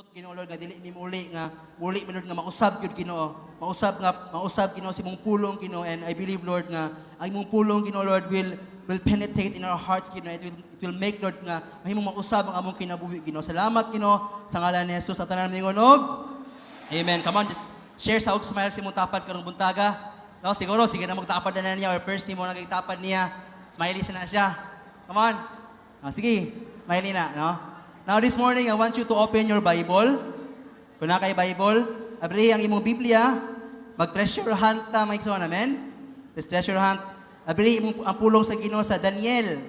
Sugot, Ginoo Lord, nga dili mi muli nga muli mi, Lord, nga mausab gyud, Ginoo. Mausab nga mausab, Ginoo, sa imong pulong, Ginoo, and I believe, Lord, nga ang imong pulong, Ginoo Lord, will penetrate in our hearts, Ginoo. It will make, Lord, nga mahimong mausab ang among kinabuhi, Ginoo. Salamat, Ginoo, sa ngalan ni Jesus at tanan ningon og Amen. Come on, just share sa og smile sa imong tapad karong buntaga. No, siguro sige na magtapad na niya or first nimo nagtapad niya. Smiley siya na siya. Come on. Ah, sige, smiley na, no? Now this morning, I want you to open your Bible. Kung naa kay Bible, abri ang imong Biblia, mag-treasure hunt ta, mga igsoon, amen? Let's treasure hunt. Abri imong ang pulong sa Ginoo sa Daniel.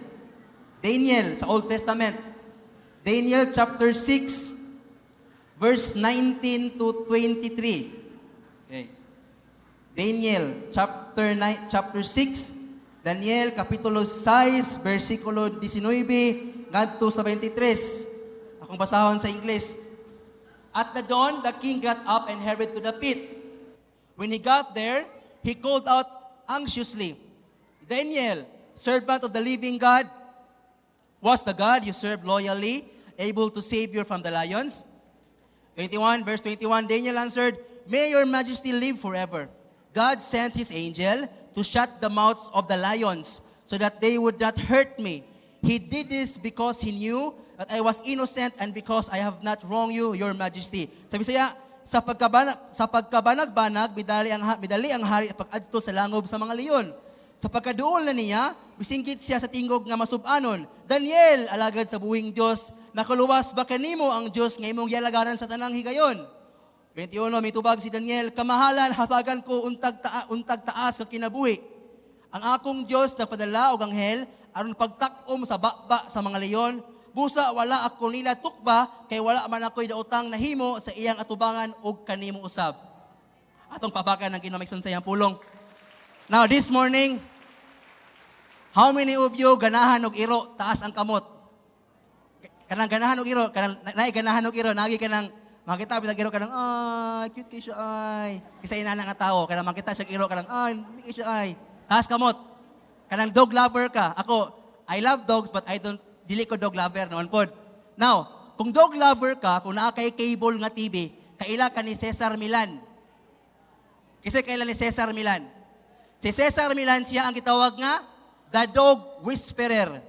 Daniel sa Old Testament. Daniel chapter 6 verse 19 to 23. Okay. Daniel chapter 9, chapter 6, Daniel kapitulo 6 versikulo 19 ngadto sa 23. Akong basahon sa English. At the dawn, the king got up and hurried to the pit. When he got there, he called out anxiously, "Daniel, servant of the living God, was the God you serve loyally able to save you from the lions?" 21, verse 21, Daniel answered, "May your majesty live forever. God sent his angel to shut the mouths of the lions so that they would not hurt me. He did this because he knew that I was innocent and because I have not wronged you, your majesty." Sabi siya, sa pagkabanag-banag, midali ang hari at pag-adto sa langob sa mga leon. Sa pagkaduol na niya, misinggit siya sa tingog nga masubanon, "Daniel, alagad sa buhing Dios, nakaluwas ba kanimo ang Dios nga imong gialagaran sa tanang higayon?" 21, mitubag si Daniel, "Kamahalan, hatagan ko untag taas nga kinabuhi. Ang akong Dios nagpadala og anghel aron pagtak-om sa baba sa mga leon. Busa wala ako nila tukba kay wala man ako'y daotang nahimo sa iyang atubangan ug kanimo usab." Atong pabakan ang Ginoo sa iyang pulong. Now this morning, how many of you ganahan og iro? Taas ang kamot. Kanang ganahan og iro, kanang naay ganahan og iro, nagi kanang makita bitag iro kanang, "Ay, cute kay siya ay." Kaysa inana nga tawo, kanang makita siya iro kanang, "Ay, cute siya ay." Taas kamot. Kanang dog lover ka. Ako, I love dogs but I don't, dili ko dog lover noon pod. Now, kung dog lover ka, kung naa kay cable nga TV, kaila ka ni Cesar Millan. Kasi kaila ni Cesar Millan. Si Cesar Millan, siya ang gitawag nga the dog whisperer.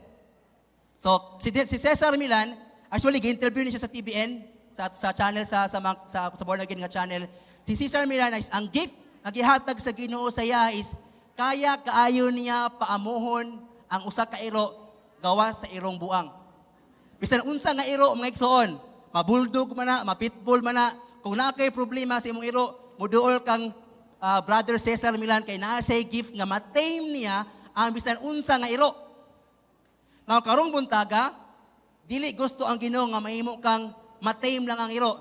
So, si Cesar Millan, actually, gi-interview niya siya sa TBN, sa channel, sa Born Again nga channel. Si Cesar Millan is, ang gift nga gihatag sa Ginoo sa iya is, kaya kaayo niya paamuhon ang usa ka iro gawas sa irong buang. Bisan unsa nga iro, mga igsoon, mabulldog man na, mapitbull man na, kung naa kay problema sa imong iro, muduol kang Brother Cesar Millan kay naa siya'y gift nga matame niya ang bisan unsa nga iro. Now karong buntaga, dili gusto ang Ginoo nga mahimo kang matame lang ang iro.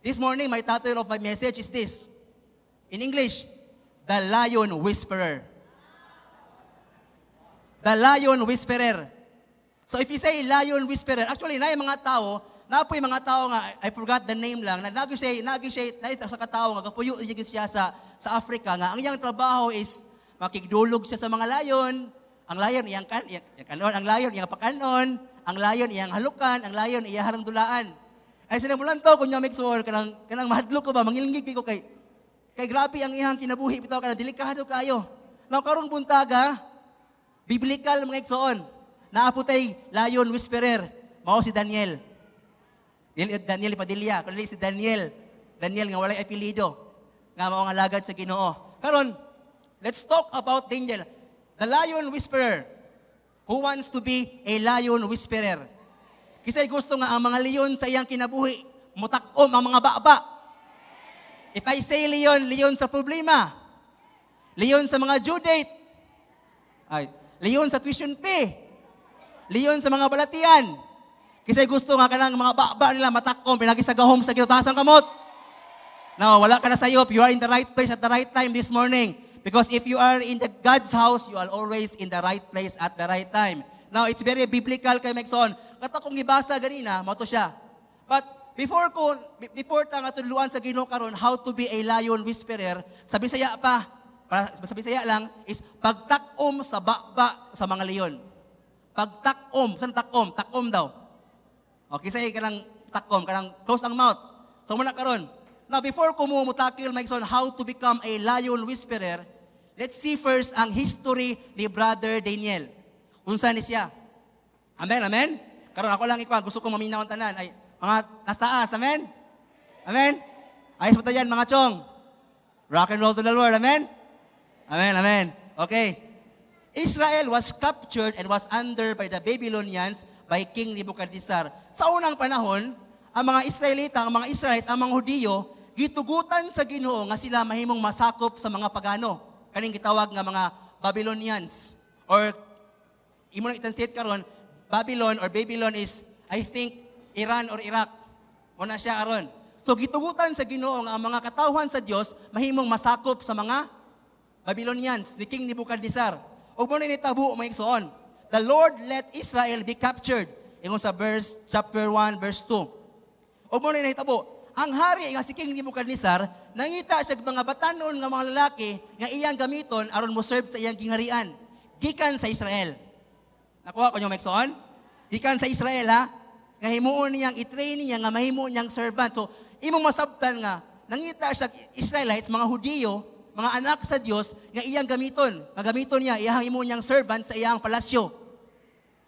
This morning, my title of my message is this. In English, The Lion Whisperer. The Lion Whisperer. So if you say Lion Whisperer, actually, na yung mga tao, na po yung mga tao nga, I forgot the name lang, na nagi siya, na sa katao nga, kapuyo siya sa Africa nga, ang iyang trabaho is, makigdulog siya sa mga lion, ang lion iyang kan, iyang, iyang kanon, ang lion iyang pakanon, ang lion iyang halukan, ang lion iyang harang dulaan. Ay sila mulan to kung migsuon kanang mahadlok ko ba, mangilingig ko kay grabe ang iyang kinabuhi bitaw, kanang delikado kayo. Now karong buntaga, biblical, mga igsoon. Naa po tay lion whisperer, mao si Daniel. Daniel Padilla, kundi si Daniel. Daniel nga walay apelyido, nga mao nga alagad sa Ginoo. Karon, let's talk about Daniel, the lion whisperer. Who wants to be a lion whisperer? Kisay gusto nga ang mga leon sa iyang kinabuhi, mutak-om ang mga baba? If I say leon, leon sa problema. Leon sa mga due date. Ay, leon sa tuition fee. Leon sa mga balatian. Kisay gusto nga kanang mga baba nila matakom pinagi sa gahom sa Ginoo? Taas ang kamot. Now, wala ka na sayop. You are in the right place at the right time this morning. Because if you are in the God's house, you are always in the right place at the right time. Now, it's very biblical kay Mexon. Kato kong gibasa ganina, mao to siya. But before ta nga tudluan sa Ginoo karon how to be a lion whisperer, sa Bisaya pa, para sa Bisaya lang is pagtak-om sa baba sa mga leon. Pagtak-om, saan tak-om? Tak-om daw. Okay, say kanang takom, kanang close ang mouth. So mao na karon. Now, before ko mo mutakil, mga igsoon, how to become a lion whisperer, let's see first ang history ni Brother Daniel. Unsa ni siya? Amen, amen? Karon ako lang ikuha, gusto ko maminaw ang tanan. Ay, mga nasa taas, amen? Amen? Ayos ba yan, mga chong? Rock and roll to the Lord, amen? Amen, amen. Okay. Israel was captured and was under by the Babylonians by King Nebuchadnezzar. Sa unang panahon, ang mga Israelita, ang mga Israelites, ang mga Hudiyo, gitugutan sa Ginoo nga sila mahimong masakop sa mga pagano. Kaning gitawag nga mga Babylonians. Or imo nang i-translate karon, Babylon or Babylon is, I think, Iran or Iraq. Mao na siya aron. So gitugutan sa Ginoo nga ang mga katawhan sa Dios mahimong masakop sa mga Babylonians ni King Nebuchadnezzar. Ug mao na nitabo, mga igsoon. The Lord let Israel be captured. Ingon sa verse chapter 1 verse 2. Ug mao na nahitabo. Ang hari nga si King Nebuchadnezzar nangita siya og mga batanon nga mga lalaki nga iyang gamiton aron mo serve sa iyang gingharian gikan sa Israel. Nakuha ko niyo, mga igsoon? Gikan sa Israel, ha? Nga himuon niyang i-train niya nga mahimo niyang servant. So imong masabtan nga nangita siya Israelites, mga Hudiyo, mga anak sa Dios nga iyang gamiton. Nga gamiton niya iyang himo niyang servant sa iyang palasyo.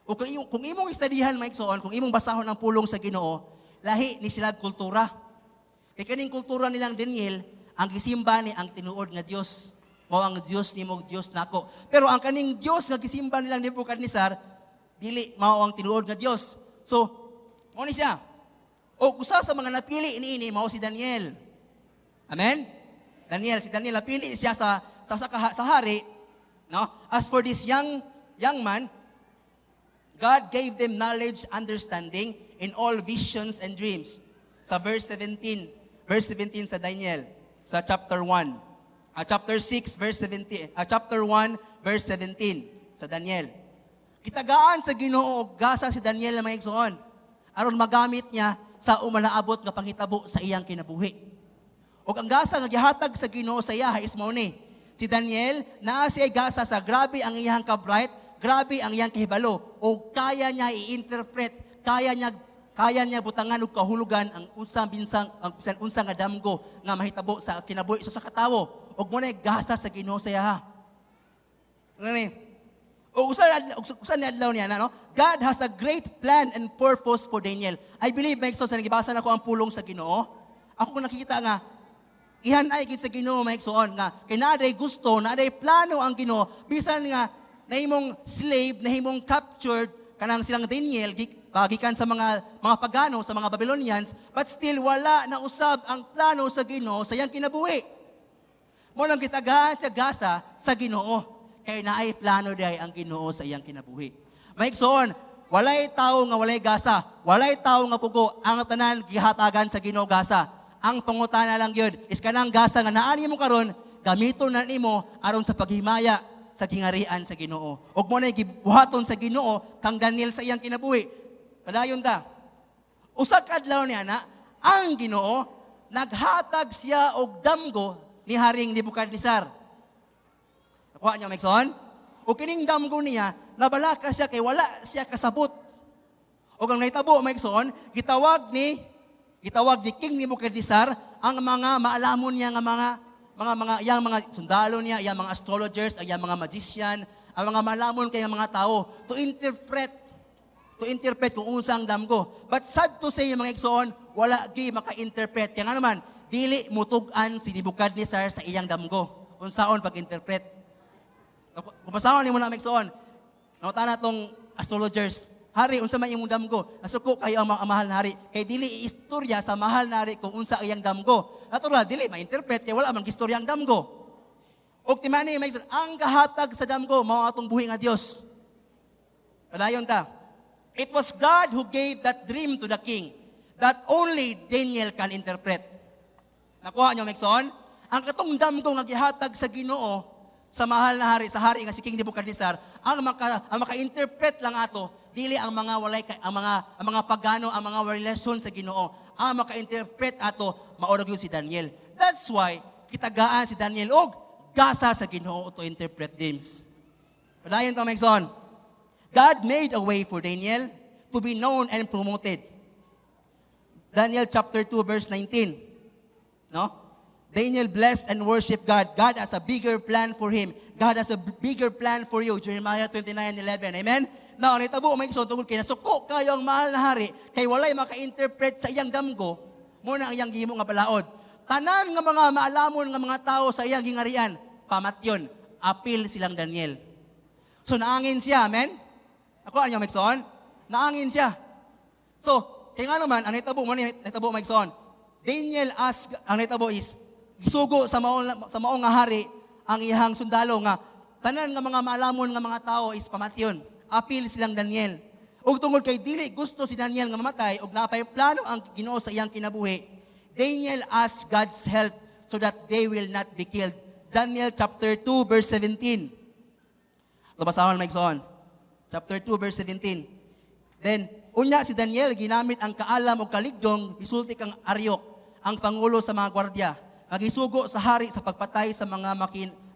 O kung imong istadihan, mga igsoon, kung imong basahon ang pulong sa Ginoo, lahi ni sila kultura. Kay kaning kultura nilang Daniel, ang gisimba ni ang tinuod nga Dios. Mao ang Dios nimo, Dios nako. Pero ang kaning Dios nga gisimba nilang Nebuchadnezzar, dili mao ang tinuod nga Dios. So, mao ni siya. O usa sa mga napili niini mao si Daniel. Amen? Daniel, si Daniel napili siya sa hari, no? As for this young young man, God gave them knowledge, understanding in all visions and dreams. Sa verse 17, verse 17 sa Daniel, sa chapter 1. Chapter 6, verse 17, chapter 1, verse 17 sa Daniel. Gitagaan sa Ginoo og gasa si Daniel na mga igsoon aron magamit niya sa umalaabot nga panghitabo sa iyang kinabuhi. Og ang gasa nga gihatag sa Ginoo sa iya is mao ni. Si Daniel naa siya gasa sa grabe ang iyang ka-bright, grabe ang iyang kahibalo og kaya niya i-interpret, kaya niya butangan og kahulugan ang unsang binsang ang bisan unsa nga damgo nga mahitabo sa kinabuhi sa katawo. Og mao na gasa sa Ginoo sa iya. Ano ni? O usa ni adlaw niya na, no? God has a great plan and purpose for Daniel. I believe, mga igsoon, sa nagibasa na ko ang pulong sa Ginoo, ako kung nakikita nga ihan ay gid sa Ginoo, mga igsoon, nga kay naa gusto, naa plano ang Ginoo bisan nga nahimong slave, nahimong captured kanang silang Daniel gikan sa mga pagano, sa mga Babylonians, but still wala na usab ang plano sa Ginoo sa iyang kinabuhi. Mao nang gitagaan sa gasa sa Ginoo kay naay plano diay ang Ginoo sa iyang kinabuhi. Mga igsoon, walay tao nga walay gasa, walay tao nga pugo, ang tanan gihatagan sa Ginoo gasa. Ang pangutana lang gyud is kanang gasa nga naa nimo karon, gamiton na nimo aron sa paghimaya sa gingarian sa Ginoo. Ug mao na gibuhaton sa Ginoo kang Daniel sa iyang kinabuhi. Padayon ta. Usa ka adlaw niya na ang Ginoo naghatag siya og damgo ni Haring Nebuchadnezzar. Nakuha niyo, mga igsoon? O kining damgo niya, nabalaka siya kay wala siya kasabot. O ang nahitabo, mga igsoon, gitawag ni King Nebuchadnezzar ang mga maalamon niya nga mga yang mga sundalo niya, yang mga astrologers, ang yang mga magician, ang mga maalamon kay mga tao to interpret kung unsa ang damgo. But sad to say, mga igsoon, wala gi maka-interpret. Kaya nga naman, dili mutug-an si Nebuchadnezzar sa iyang damgo. Unsaon pag-interpret? Kung basahon nimo na, mga igsoon, nangutana tong astrologers, "Hari, unsa man imong damgo?" "Nasuko kayo ang mahal na hari. Kay dili iistorya sa mahal na hari kung unsa ang iyang damgo." Natural, dili ma-interpret kay wala man gistorya ang damgo. Og timani, may ang gahatag sa damgo mao atong buhi nga Dios. Padayon ta. It was God who gave that dream to the king that only Daniel can interpret. Nakuha niyo, mga igsoon? Ang katong damgo nga gihatag sa Ginoo sa mahal na hari, sa hari nga si King Nebuchadnezzar, ang maka-interpret lang ato dili ang mga walay ang mga pagano, ang mga relasyon sa Ginoo. Ang maka-interpret ato mao ra gyud si Daniel. That's why gitagaan si Daniel og gasa sa Ginoo to interpret dreams. Padayon ta, mga igsoon. God made a way for Daniel to be known and promoted. Daniel chapter 2 verse 19. No? Daniel blessed and worship God. God has a bigger plan for him. God has a bigger plan for you. Jeremiah 29:11. Amen? Now, ang nitabo, mga igsoon, tungod kay nasuko kayo ang mahal na hari, kay walay maka-interpret sa iyang damgo, mao na ang iyang gihimo nga balaod. Tanan nga mga maalamon nga mga tao sa iyang gingarian, pamatyon, apil silang Daniel. So naangin siya, amen? Ako ano mga igsoon? Naangin siya. So, kaya nga naman, ang nitabo mo ni nitabo, mga igsoon, Daniel ask, ang nitabo is, gisugo sa maong nga hari ang iyang sundalo nga tanan nga mga maalamon nga mga tao is pamatyon. Apil silang Daniel. Ug tungod kay dili gusto si Daniel nga mamatay ug napay plano ang Ginoo sa iyang kinabuhi, Daniel asked God's help so that they will not be killed. Daniel chapter 2 verse 17. Basahon, mga igsoon. Chapter 2 verse 17. Then, unya si Daniel ginamit ang kaalam o kaligdong gisulti kang Aryok, ang pangulo sa mga gwardiya. Nagisugo sa hari sa pagpatay sa mga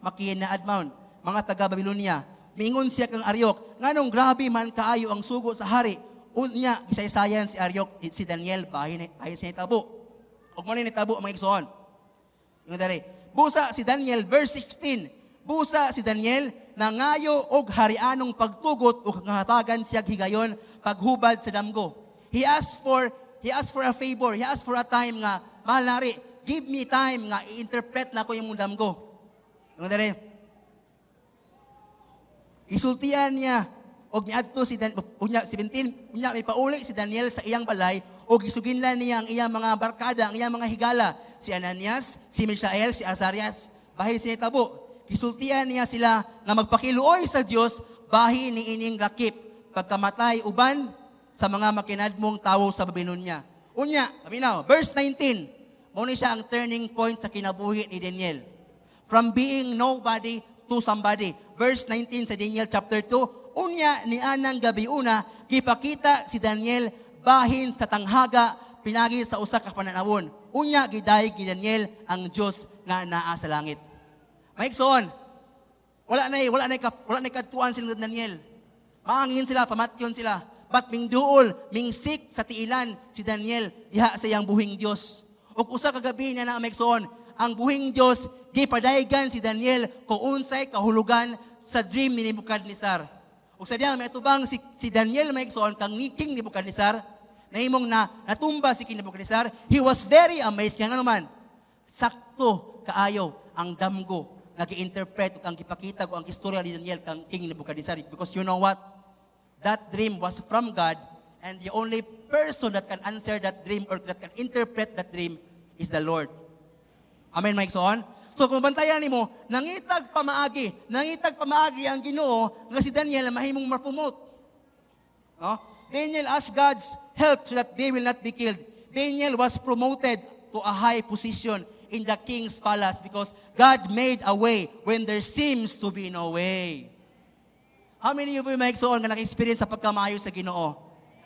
makinaadmaon, mga taga Babylonia. Miingon siya kang Aryok, "Nganong grabe man kaayo ang sugo sa hari?" Unya gisaysayan si Aryok si Daniel bahin bahin sa nitabo. Ug mo ni nitabo, mga igsoon. Ingon diri, busa si Daniel, verse 16. Busa si Daniel nangayo og harianong pagtugot ug kahatagan siya higayon paghubad sa damgo. He asked for a favor. He asked for a time nga, "Mahal na hari, give me time nga i-interpret na ko yung damgo." Ingon diri, isultian niya og niadto si Dan, unya 17, unya may pauli si Daniel sa iyang balay og gisuginlan niya ang iyang mga barkada, ang iyang mga higala, si Ananias, si Mishael, si Azarias. Bahin siya tabo. Gisultian niya sila nga magpakiluoy sa Dios bahin ni ining rakip pagkamatay uban sa mga makinadmong tawo sa Babylonia. Unya, paminaw, verse 19. Mao ni siya ang turning point sa kinabuhi ni Daniel. From being nobody to somebody. Verse 19 sa Daniel chapter 2, unya ni anang gabi una, gipakita si Daniel bahin sa tanghaga pinagi sa usa ka pananawon. Unya gidayeg ni Daniel ang Dios nga naa sa langit. Maigsoon, wala na kadtuan sila Daniel. Maangin sila, pamatyon sila. But mingduol, ming-seek sa tiilan si Daniel diha sa iyang buhing Dios. Ug usa ka gabi na, maigsoon, ang buhing Dios gipadaygan si Daniel kung unsay kahulugan sa dream ni Nebuchadnezzar. Ug sa diya may atubang si Daniel, maigsoon, kang King Nebuchadnezzar, nahimong na natumba si King Nebuchadnezzar, he was very amazed kaya ngano man sakto kaayo ang damgo nga gi-interpret ug ang gipakita ko ang istorya ni Daniel kang King Nebuchadnezzar, because you know what? That dream was from God, and the only person that can answer that dream or that can interpret that dream is the Lord. Amen, mga igsoon? So kung bantayan nimo, nangitag pamaagi ang Ginoo nga si Daniel mahimong ma-promote. No? Daniel asked God's help so that they will not be killed. Daniel was promoted to a high position in the king's palace because God made a way when there seems to be no way. How many of you, mga igsoon, nga naka-experience sa pagkamayo sa Ginoo?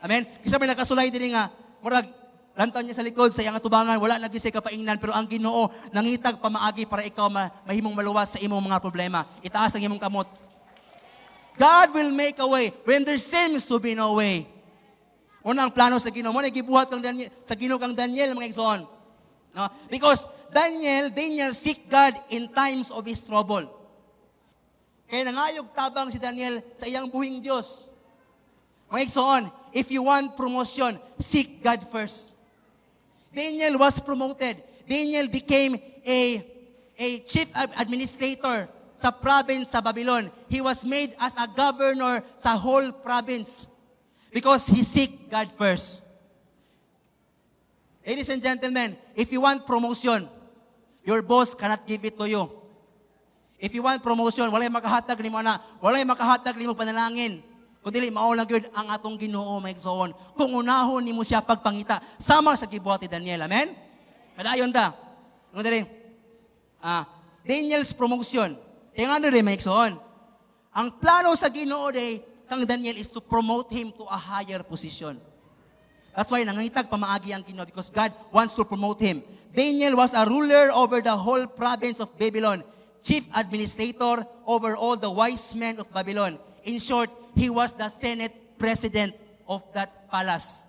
Amen? Kisa may nakasulay din nga, murag, lantaw niya sa likod, sa iyang atubangan, wala lagi siya kapaingnan, pero ang Ginoo nangitag pamaagi para ikaw mahimong maluwas sa imong mga problema. Itaas ang imong kamot. God will make a way when there seems to be no way. Unang plano sa Ginoo, mo na gibuhat kang Daniel, sa Ginoo kang Daniel, mga igsoon. No? Because Daniel seek God in times of his trouble. Kaya nangayog tabang si Daniel sa iyang buhing Diyos. Mga igsoon, if you want promotion, seek God first. Daniel was promoted. Daniel became a chief administrator sa province sa Babylon. He was made as a governor sa whole province because he seek God first. Ladies and gentlemen, if you want promotion, your boss cannot give it to you. If you want promotion, walay makahatag nimo na, walay makahatag nimo panalangin. Kung dili mao lang gyud ang atong Ginoo, mga igsoon. Kung unahon nimo siya pagpangita, sama sa gibuhat ni Daniel. Amen? Padayon ta. Ano diri? Daniel's promotion. Kaya nga diri, mga igsoon. Ang plano sa Ginoo day kang Daniel is to promote him to a higher position. That's why nangitag pamaagi ang Ginoo, because God wants to promote him. Daniel was a ruler over the whole province of Babylon, chief administrator over all the wise men of Babylon. In short, he was the Senate president of that palace.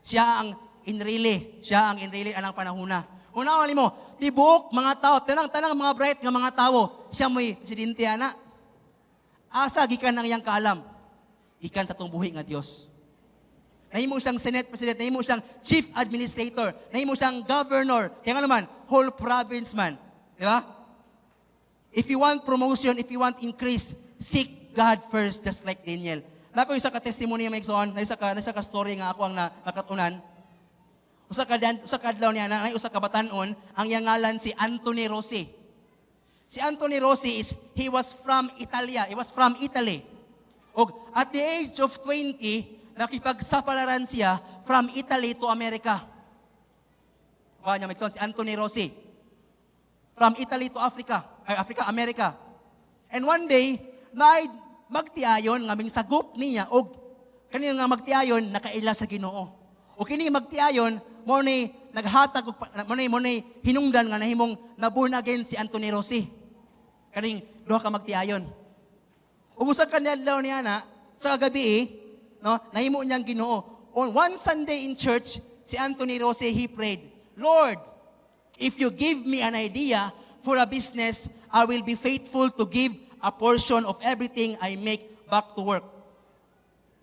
Siya ang Enrile. Siya ang Enrile anang panahona. Una nimo, tibuok mga tao, tanang-tanang mga bright nga mga tawo, siya mo'y presidente ana. Asa gikan ang iyang kaalam? Gikan sa atong buhi nga Dios. Nahimo siyang Senate President, nahimo siyang Chief Administrator, nahimo siyang Governor. Kaya nga naman, whole province man. Di ba? If you want promotion, if you want increase, seek God first, just like Daniel. Nako isa ka testimony, mga igsoon, na isa ka story nga ako ang nakatunan. Usa ka adlaw niya na usa ka batanon, ang iyang ngalan si Anthony Rossi. Si Anthony Rossi is he was from Italia. He was from Italy. Og at the age of 20, nakipagsapalaran siya from Italy to America. Kuha niya, mga, si Anthony Rossi. From Italy to Africa, ay Africa, America. And one day, naay magtiayon nga mingsagop niya og kani nga magtiayon nakaila sa Ginoo. O kini magtiayon mo ni naghatag og mo ni hinungdan nga nahimong na born again si Anthony Rossi. Kaning duha ka magtiayon. Ug usa ka adlaw niya na sa gabi, no, nahimo niyang Ginoo. On one Sunday in church, si Anthony Rossi, he prayed, "Lord, if you give me an idea for a business, I will be faithful to give a portion of everything I make back to work.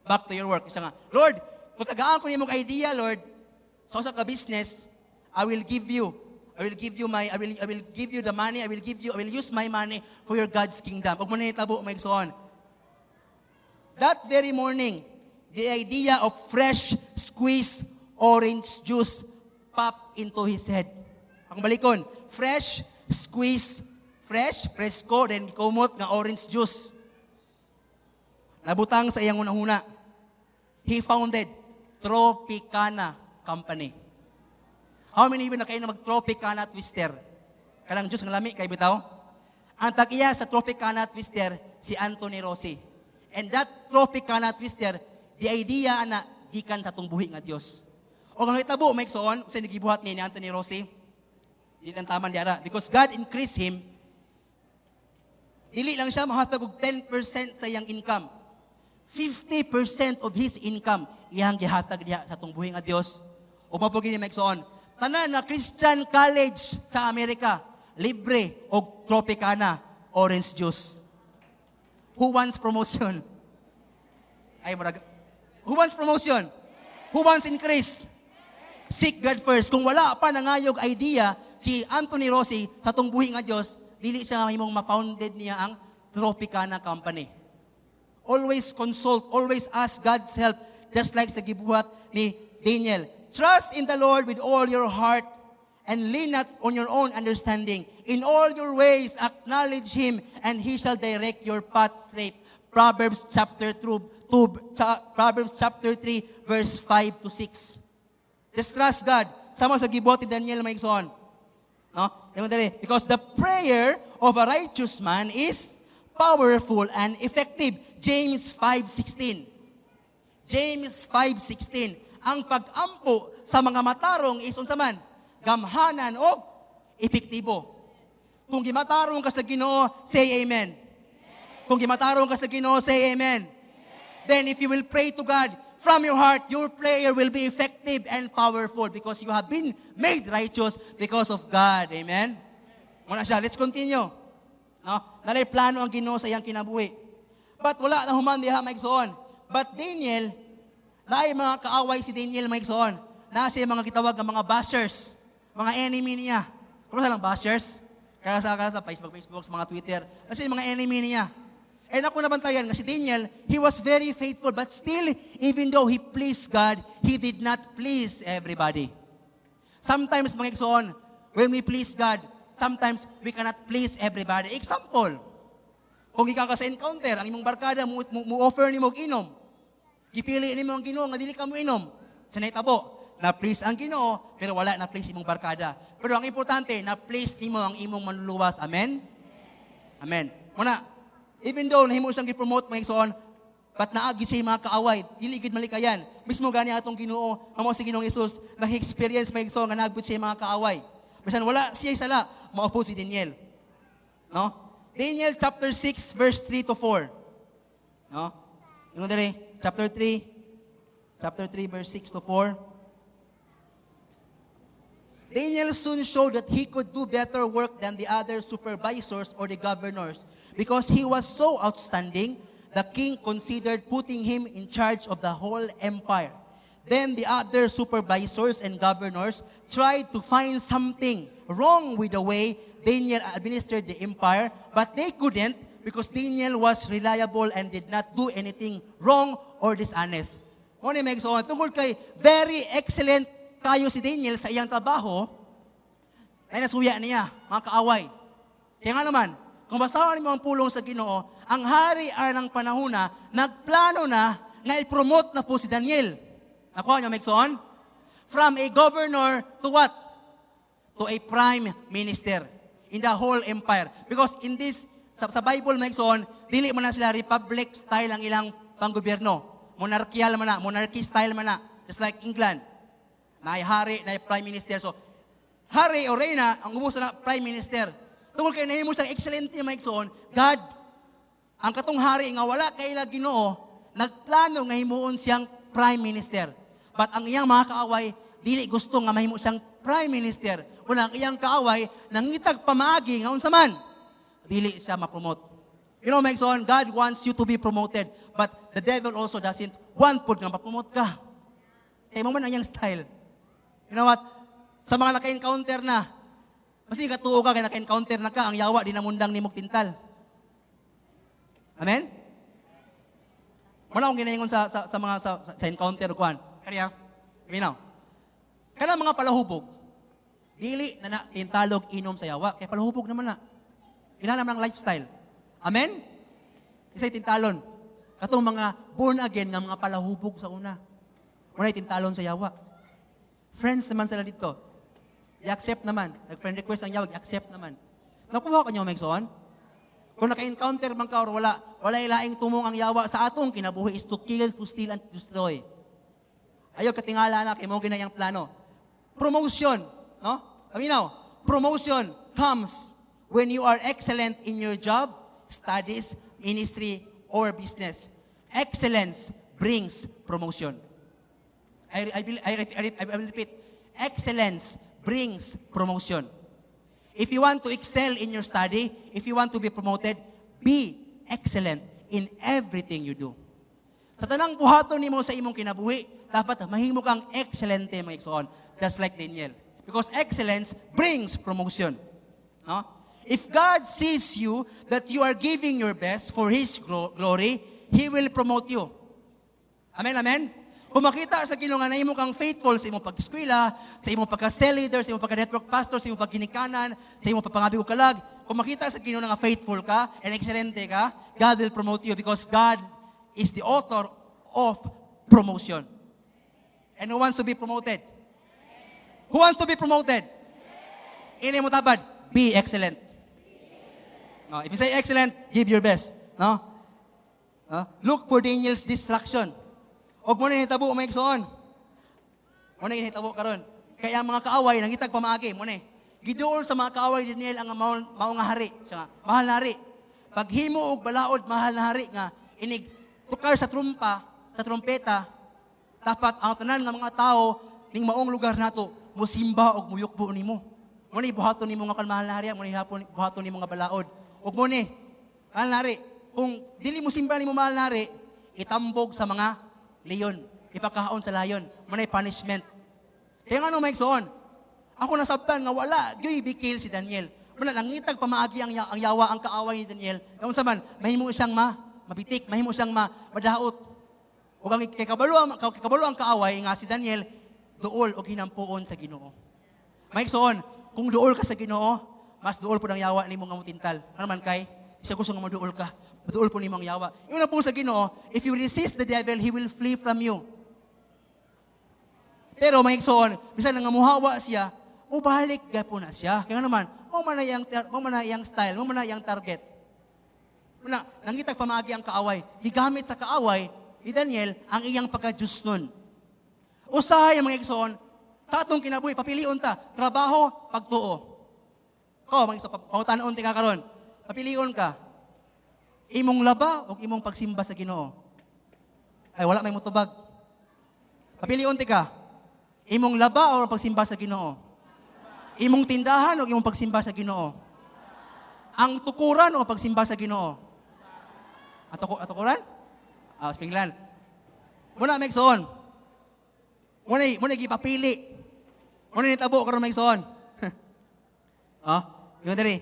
Back to your work." Isa nga, "Lord, kung tagaan ko nimong idea, Lord, sa usa ka business, I will give you the money, I will use my money for your God's kingdom." Ug mao na nitabo, mga igsoon. That very morning, the idea of fresh squeezed orange juice popped into his head. Ang balikon, fresh squeeze, fresh, presko, then kumot nga orange juice. Nabutang sa iyang hunahuna. He founded Tropicana Company. How many of you na kayo na mag-Tropicana Twister? Kanang juice nga lami kay bitaw? Ang tag-iya sa Tropicana Twister, si Anthony Rossi. And that Tropicana Twister, the idea na gikan sa atong buhi nga Dios. O ang hitabo, mga igsoon, sa gibuhat ni Anthony Rossi, di lang taman diara. Because God increased him, dili lang siya mahatag og 10% sa iyang income. 50% of his income iyang gihatag diha sa atong buhi nga Dios. O mao ni, mga igsoon, tanan na Christian college sa Amerika, libre og Tropicana orange juice. Who wants promotion? Ay, murag. Who wants promotion? Who wants increase? Seek God first. Kung wala pa nangayog idea si Anthony Rossi sa atong buhi nga Dios, dili siya mahimong ma-founded niya ang Tropicana Company. Always consult, always ask God's help, just like sa gibuhat ni Daniel. Trust in the Lord with all your heart and lean not on your own understanding. In all your ways, acknowledge Him and He shall direct your path straight. Proverbs chapter 3, verse 5 to 6. Just trust God. Sama sa gibuhat ni Daniel, mga igsoon. No? Yung dali. Because the prayer of a righteous man is powerful and effective. James 5:16. James 5:16. Ang pag-ampo sa mga matarong is unsa man? Gamhanan o epektibo. Kung gimatarong ka sa Ginoo, say amen. Kung gimatarong ka sa Ginoo, say amen. Then if you will pray to God from your heart, your prayer will be effective and powerful because you have been made righteous because of God. Amen? Muna siya, let's continue. No? Nalay plano ang Ginoo sa iyang kinabuhi. But wala na human diha, mga igsoon. But Daniel, naay mga kaaway si Daniel, mga igsoon. Naa siya mga gitawag nga mga bashers, mga enemy niya. Kung lang bashers? Kaya sa Facebook, sa mga Twitter. Kasi mga enemy niya. And ako nabantayan nga si Daniel, he was very faithful, but still, even though he pleased God, he did not please everybody. Sometimes, mga igsoon, when we please God, sometimes we cannot please everybody. Example, kung ikaw ka sa encounter, ang imong barkada mo offer nimo og inom. Gipili nimo ang Ginoo nga dili ka mo inom. Sa nahitabo, na please ang Ginoo, pero wala na please imong barkada. Pero ang importante, na please nimo ang imong manluluwas. Amen? Amen. Muna, even though nahimo siyang gi-promote, mga igsoon, but naagi siya mga kaaway, dili gid malikayan. Mismo gani atong Ginoo, mao si Ginoong Hesus, naki-experience, mga igsoon, nga nagbut siya mga kaaway. Bisan wala siya sala, maupo si Daniel. No? Daniel chapter 6 verse 3 to 4. No? Yung diri, chapter 3, chapter 3 verse 6 to 4. Daniel soon showed that he could do better work than the other supervisors or the governors. Because he was so outstanding, the king considered putting him in charge of the whole empire. Then the other supervisors and governors tried to find something wrong with the way Daniel administered the empire, but they couldn't because Daniel was reliable and did not do anything wrong or dishonest. Mao ni, mga igsoon, tungod kay very excellent kayo si Daniel sa iyang trabaho, ay nasuya niya, mga kaaway. Kaya nga naman, kung basahon mo ang pulong sa Ginoo, ang hari anang panahon na, nagplano na nga i-promote na po si Daniel. Nakuha niyo, mga igsoon? From a governor to what? To a prime minister in the whole empire. Because in this, sa Bible, mga igsoon, dili man na sila republic style ang ilang panggobyerno. Monarchial man na, monarchy style man na. Just like England. Naay hari, naay prime minister. So, hari o reyna, ang ubos na prime minister. Tungod kay nahimo siyang excellent, mga igsoon, God, ang katong hari nga wala kaila Ginoo, nagplano nga himuon siyang prime minister. But ang iyang mga kaaway, dili gusto nga mahimo siyang prime minister. Wala ang iyang kaaway, nangitag pamaagi nga unsa man, dili siya ma-promote. Mga igsoon, God wants you to be promoted. But the devil also doesn't want pud nga ma-promote ka. Kaya mao man ang iyang style. You know what? Sa mga naka-encounter na, kasi katuo ka, kaya naka-encounter na ka, ang yawa, di na mundang nimog tintal. Amen? Wala akong ginaingon sa mga sa encounter kuan. Kaniya? Minaw. Kana mga palahubog, dili na na tintalog inom sa yawa, kay palahubog naman na. Ila naman ang lifestyle. Amen? Isay tintalon. Katong mga born again nga mga palahubog sa una. Wala tintalon sa yawa. Friends naman sila dito. I-accept naman. Nag-friend request ang yawa, i-accept naman. Nakuha ka niyo, mga igsoon? Kung naka-encounter man ka or wala, wala ilaing tumong ang yawa sa atong kinabuhi is to kill, to steal, and to destroy. Ayaw katingala na, kay mao ginayang plano. Promotion, no? Paminaw, promotion comes when you are excellent in your job, studies, ministry, or business. Excellence brings promotion. I will repeat. Excellence brings promotion. If you want to excel in your study, if you want to be promoted, be excellent in everything you do. Sa tanang buhaton nimo sa imong kinabuhi, dapat mahimo kang excelente, mga igsoon, just like Daniel. Because excellence brings promotion. No? If God sees you that you are giving your best for His glory, He will promote you. Amen, amen? Kung makita sa Ginoo nga nahimo kang faithful sa imong pag-eskwela, sa imong pagka-cell leader, sa imong pagka-network pastor, sa imong pagginikanan, sa imong pagpangabi og kalag, kung makita sa Ginoo nga faithful ka and excelente ka, God will promote you because God is the author of promotion. And who wants to be promoted? Who wants to be promoted? Ini mo tabad, be excellent. No, if you say excellent, give your best. No? No? Look for Daniel's distraction. Og mao na hitabo, mga igsoon. Mao na hitabo karon. Kaya ang mga kaaway nangitag pamaagi mao ni. Giduol sa mga kaaway ni Daniel ang mao nga hari. Siya nga, "Mahal na hari. Paghimo og balaod, mahal na hari, nga inig tukar sa trumpa, sa trompeta, dapat ang tanan nga mga tao ning maong lugar nato musimba og muyukbo nimo. Mao ni buhaton nimo nga kan, mahal na hari, mao ni hapon buhaton nimo nga balaod. Ug mao ni, mahal na hari, kung dili mo simba nimo, mahal na hari, itambog sa mga leon, ipakaon sa lion, mao na punishment." Kaya nga no, mga igsoon, ako nasabtan nga wala gyoy bikil si Daniel. Wala nangitag pamaagi ang yawa, ang kaaway ni Daniel. Nga unsa man, mahimo siyang mabitik, mahimo siyang madaot. Ug ang kay kabalo ang kaaway nga si Daniel duol og hinampuon sa Ginoo. Mga igsoon, kung duol ka sa Ginoo, mas duol po ng yawa nimo nga motintal. Ano man kay siya gusto nga moduol ka. Duol po nimo ang yawa. Ingon po sa Ginoo, if you resist the devil, he will flee from you. Pero mga igsoon, bisan nga muhawa siya, mubalik po na siya. Kaya naman, mao man na iyang style, mao man na iyang target. Wala, nangitag pamaagi ang kaaway. Gigamit sa kaaway ni Daniel ang iyang pagka-Diyos nun. Usahay, mga igsoon, sa atong kinabuhi, papilion ta, trabaho, pagtuo. Ko, mga igsoon, pangutanon ti ka karon. Papilion ka. Imong laba o imong pagsimba sa Ginoo? Ay, wala may mutubag. Papilion ti ka. Imong laba o pagsimba sa Ginoo? Imong tindahan o imong pagsimba sa Ginoo? Ang tukuran o pagsimba sa Ginoo? Ato tukuran? Ah, Springland. Muna mga igsoon. Muna gipapili. Muna nitabo karon, mga igsoon. Ah, yun diri.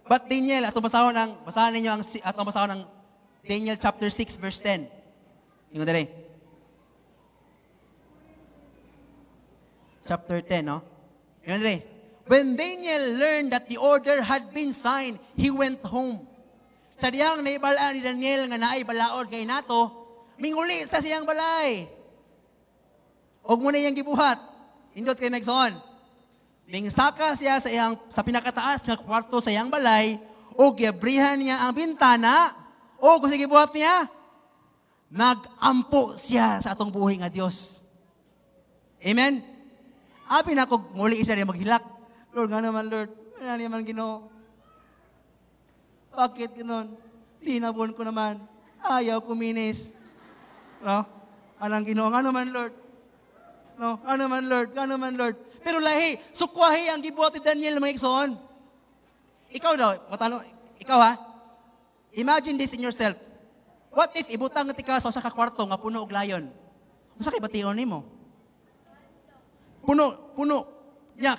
But Daniel, atong basahon ang basahan ninyo ang atong basahon ang Daniel chapter 6 verse 10. Ingon diri. Chapter 10, no? Ingon diri. When Daniel learned that the order had been signed, he went home. Sa diyang naibalaan ni Daniel nga naay balaod kay nato, minguli sa siyang balay. Og muna iyang gibuhat. Indot kay Megson. Mingsaka siya sa iyang sa pinakataas nga kwarto sa iyang balay ug giabrihan niya ang bintana o kung sige buhat niya, nagampo siya sa atong buhi nga Dios. Amen? Abi na ko muli siya niya maghilak. "Lord, nga naman, Lord, nga naman Ginoo. Bakit ganoon? Sinabon ko naman. Ayaw kuminis." No? Anang Ginoo, nga naman, Lord. No? Ano man, Lord? Ano man, Lord? Pero lahi, sukwahi ang gibuhat ni Daniel, mga igsoon. Ikaw daw, matanong, ikaw ha? Imagine this in yourself. What if ibutang ti ka sa usa ka kwarto nga puno og lion? Unsa kay bation nimo? Puno, puno. Ya,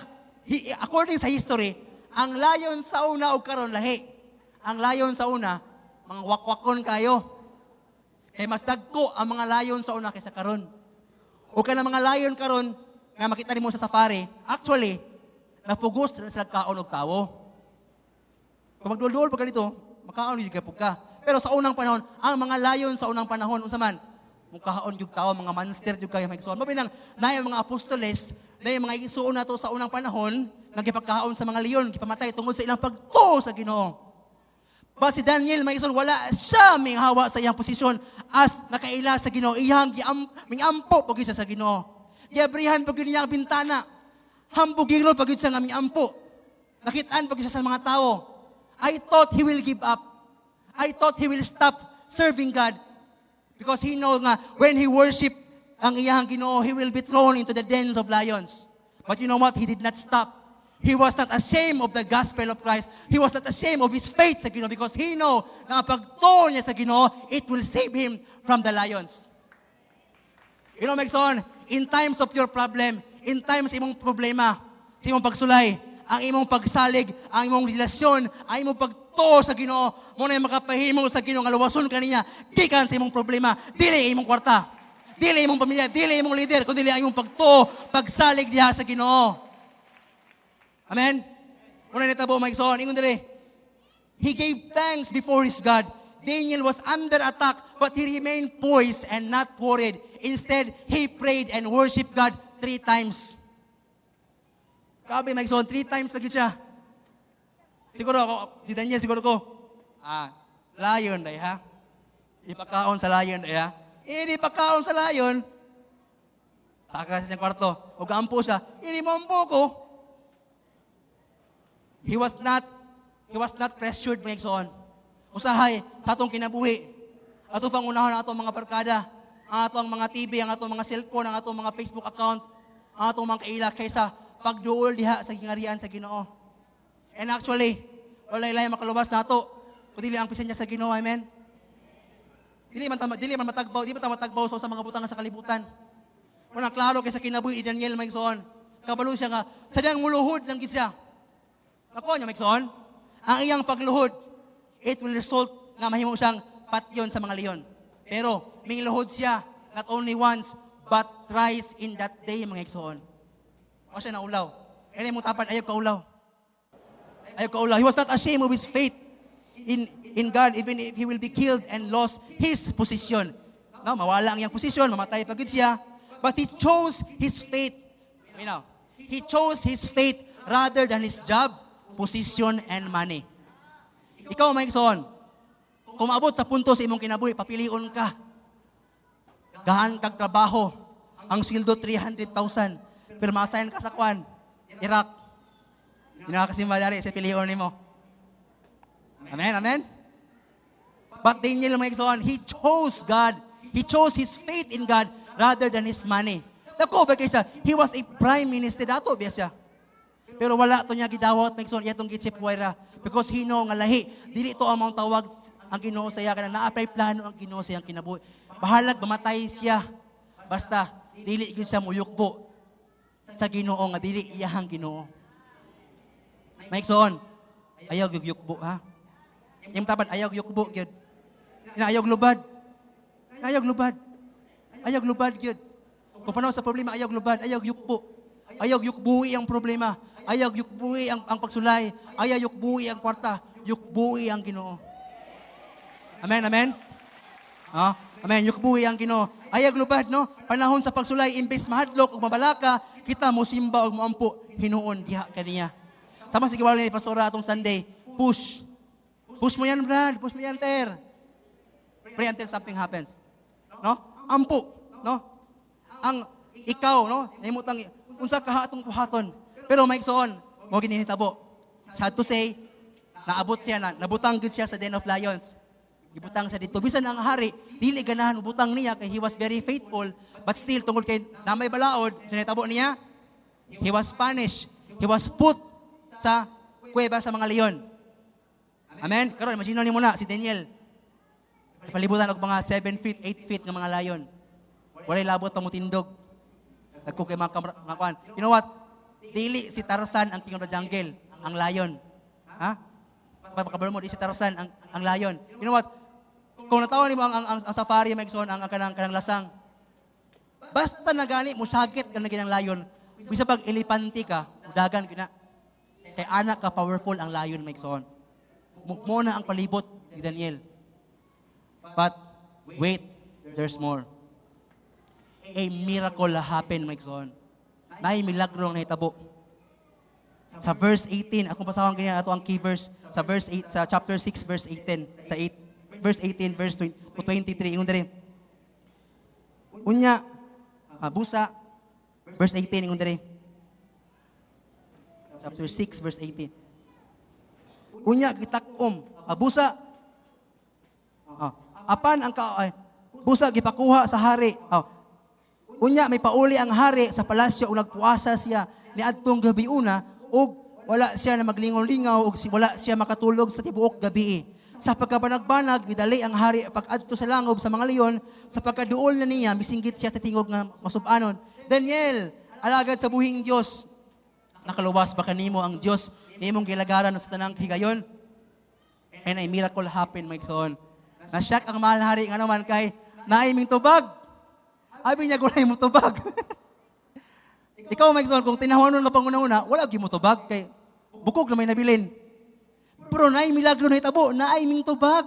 according sa history, ang lion sa una og karon lahi. Ang lion sa una, mga wakwakon kayo. Kay mas dagko ang mga lion sa una kaysa karon. O kana mga lion karon nga makita nimo sa safari, actually napugos na sila kaon og tawo. Kung magdulduol pa ka dito, makaon gyud ka ka. Pero sa unang panahon, ang mga lion sa unang panahon, unsa man, mukaon gyud tawo, mga monster gyud kayo, mga igsoon. Mao nang naay mga apostoles, naay mga igsuon nato sa unang panahon, nga gipagkaon sa mga leon, gipamatay tungod sa ilang pagtuo sa Ginoo. Ba si Daniel, mga igsoon, wala siya minghawa sa iyang posisyon as nakaila sa Ginoo. Iyang mingampo pag siya sa Ginoo. Giabrihan pag niya ang bintana. Hambugiro pag siya nga mingampo. Nakitaan pag siya sa mga tao. I thought he will give up. I thought he will stop serving God. Because he know nga, when he worship ang iyang Ginoo, he will be thrown into the dens of lions. But you know what? He did not stop. He was not ashamed of the gospel of Christ. He was not ashamed of his faith sa Ginoo because he know na ang pagtuo niya sa Ginoo, it will save him from the lions. Mga igsoon, in times of your problem, in times imong problema, sa imong pagsulay, ang imong pagsalig, ang imong relasyon, ang imong pagtuo sa Ginoo, mo na makapahimo sa Ginoo nga luwason kaniya gikan sa imong problema. Dili imong kwarta, dili imong pamilya, dili imong leader, kundi ang imong pagtuo, pagsalig diha sa Ginoo. Amen? Muna nitabo, mga igsoon, ingon diri. He gave thanks before his God. Daniel was under attack, but he remained poised and not worried. Instead, he prayed and worshiped God three times. Grabe, mga igsoon, three times lagi siya. Siguro ako, si Daniel, siguro ko, "Lion day ha? Ipakaon sa lion day ha?" Eh, di pakaon sa lion. Saka sa siyang kwarto, o ampo siya, "Hindi mo ampo ko." He was not pressured, mga igsoon. Usahay, sa atong kinabuhi, ato pangunahon ang atong mga barkada, ang atong mga TV, ang atong mga cellphone, ang atong mga Facebook account, ang atong mga kaila kaysa pagduol diha sa gingarian sa Ginoo. And actually, walay lahi makaluwas nato kundi ang presensya sa Ginoo. Amen. Dili man matagbaw, di man ta matagbaw sa mga butang sa kalibutan. Wala klaro kay sa kinabuhi ni Daniel, mga igsoon. Kabalo siya nga sa diyang muluhod lang gid siya. Nakuha niyo, mga igsoon? Ang iyang pagluhod, it will result nga mahimo siyang patyon sa mga leon. Pero mingluhod siya not only once but thrice in that day, mga igsoon. O siya naulaw. Kaya mo tapad, ayaw kaulaw. Ayaw kaulaw. He was not ashamed of his faith in God even if he will be killed and lost his position. No, mawala ang iyang posisyon, mamatay pa gid siya. But he chose his faith. He chose his faith rather than his job, position, and money. Ikaw, mga igsoon, kung maabot sa punto sa imong kinabuhi, papilion ka. Gahan kag trabaho, ang sweldo 300,000, pero ma-assign ka sa kwan, Iraq. Hindi na kasi madari sa pilion nimo. Amen, amen? But Daniel, mga igsoon, he chose God. He chose his faith in God rather than his money. Dako ba kaysa, he was a prime minister dato, biya siya. Pero wala to niya gidawat, mga igsoon, iyatong gitsipway ra. Because he know nga lahi, dili to among tawag ang Ginoo sa iya, kana naa pay plano ang Ginoo sa iyang kinabuhi. Bahalag mamatay siya. Basta dili gyud siya muyukbo sa Ginoo nga dili iyahang Ginoo. Mga igsoon, ayaw gyud yukbo, ha. Yung tabad, ayaw yukbo gyud. Na ayaw lubad. Ayaw lubad. Ayaw lubad gyud. Kung panahon sa problema, ayaw lubad, ayaw yukbo. Ayaw yukbui ang problema. Ayaw yukbui ang pagsulay. Ayaw yukbui ang kwarta. Yukbui ang Ginoo. Amen, amen? Ah, amen. Yukbui ang Ginoo. Ayaw lubad, no? Panahon sa pagsulay, imbes mahadlok ug mabalaka, kita mo simba ug moampo, hinuon diha kaniya. Sama sa giwali ni Pastora atong Sunday, push. Push mo yan, Brad. Push mo yan, Ter. Pray until something happens. No? Ampo, no? Ang ikaw, no? Nahimutang unsa kaha atong buhaton. Pero mga igsoon, mo ginihitabo. Sad to say, naabot siya na, nabutang gid siya sa den of lions. Gibutang siya dito. Bisan ang hari, dili ganahan butang niya kay he was very faithful, but still tungod kay na may balaod, sa nahitabo niya, he was punished. He was put sa kuweba sa mga leon. Amen? Karon imagine nimo na si Daniel. Palibutan og mga 7 feet, 8 feet nga mga lion. Walay labot pa mutindog. Dagko kay mga kamera, mga kuan. You know what? Dili si Tarzan ang king of the jungle, ang lion. Ha? Pagkabalo mo, di si Tarzan ang lion. You know what? Kung natawa nimo ang safari, mga igsoon, ang kanang lasang. Basta na gani mo sakit ka na ginang lion, bisa pag elepante ka, dagan kina. Kay anak ka powerful ang lion, mga igsoon. Mo na ang palibot ni Daniel. But wait, there's more. A miracle happened, mga igsoon. Naay milagro ang nahitabo. Sa verse 18, akong pasahon ganyan ato ang key verse sa verse 8, sa chapter 6 verse 18, sa 8 verse 18 verse 20 to 23, ingon diri. Unya, busa verse 18, ingon diri. Chapter 6 verse 18. Unya gitak-om, busa apan ang ka, ay, busa gipakuha sa hari. Unya may pauli ang hari sa palasyo ug nagpuasa siya niadtong gabi una ug wala siya na maglingaw-lingaw ug wala siya makatulog sa tibuok gabi. Sa pagkabanag-banag, midali ang hari pag-adto sa langob sa mga leon. Sa pagkaduol na niya, misinggit siya titingog nga masubanon, "Daniel, alagad sa buhing Dios, nakaluwas ba kanimo ang Dios nimong gilagaran sa tanang higayon?" And a miracle happened, mga igsoon. Na-shock ang mahal na hari nga naman kay naay ming tubag. Abi niya gulay mo tubag. Ikaw, mga igsoon, kung tinawanon ka pang una-una, wala gyud mo tubag kay bukog na may nabilin. Pero naay milagro na hitabo, naay ming tubag.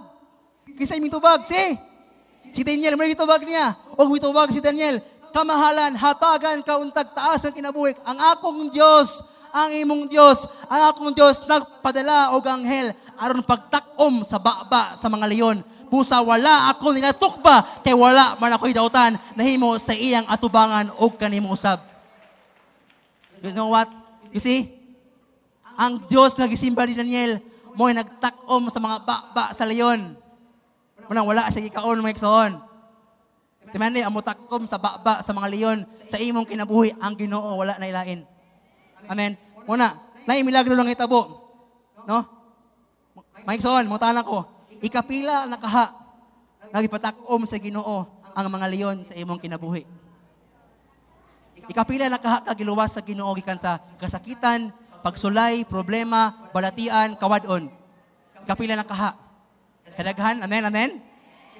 Kinsa ming tubag, si Daniel, may tubag niya. Og mitubag si Daniel, "Kamahalan, hatagan ka untag taas ang kinabuhi. Ang akong Dios, ang imong Dios, ang akong Dios nagpadala og anghel aron pagtakom sa baba sa mga leon. Busa wala ako ninatukba kay wala man ako'y dautan nahimo sa iyang atubangan og kanimo usab." You know what? You see? Ang Dios nga gisimba ni Daniel mo'y nagtakom sa mga baba sa leon. Munang wala siya gikaon, mga igsoon. Timani, ang mutakom sa baba sa mga leon sa imong kinabuhi, ang Ginoo, wala na ilain. Amen. Muna, naay milagro lang hitabo. No? Mga igsoon, mga ko, ikapila na kaha nagipatak-om sa Ginoo ang mga leon sa imong kinabuhi. Ikapila na kaha ka giluwas sa Ginoo gikan sa kasakitan, pagsulay, problema, balatian, kawad-on. Ikapila na kaha. Kadaghan, amen, amen.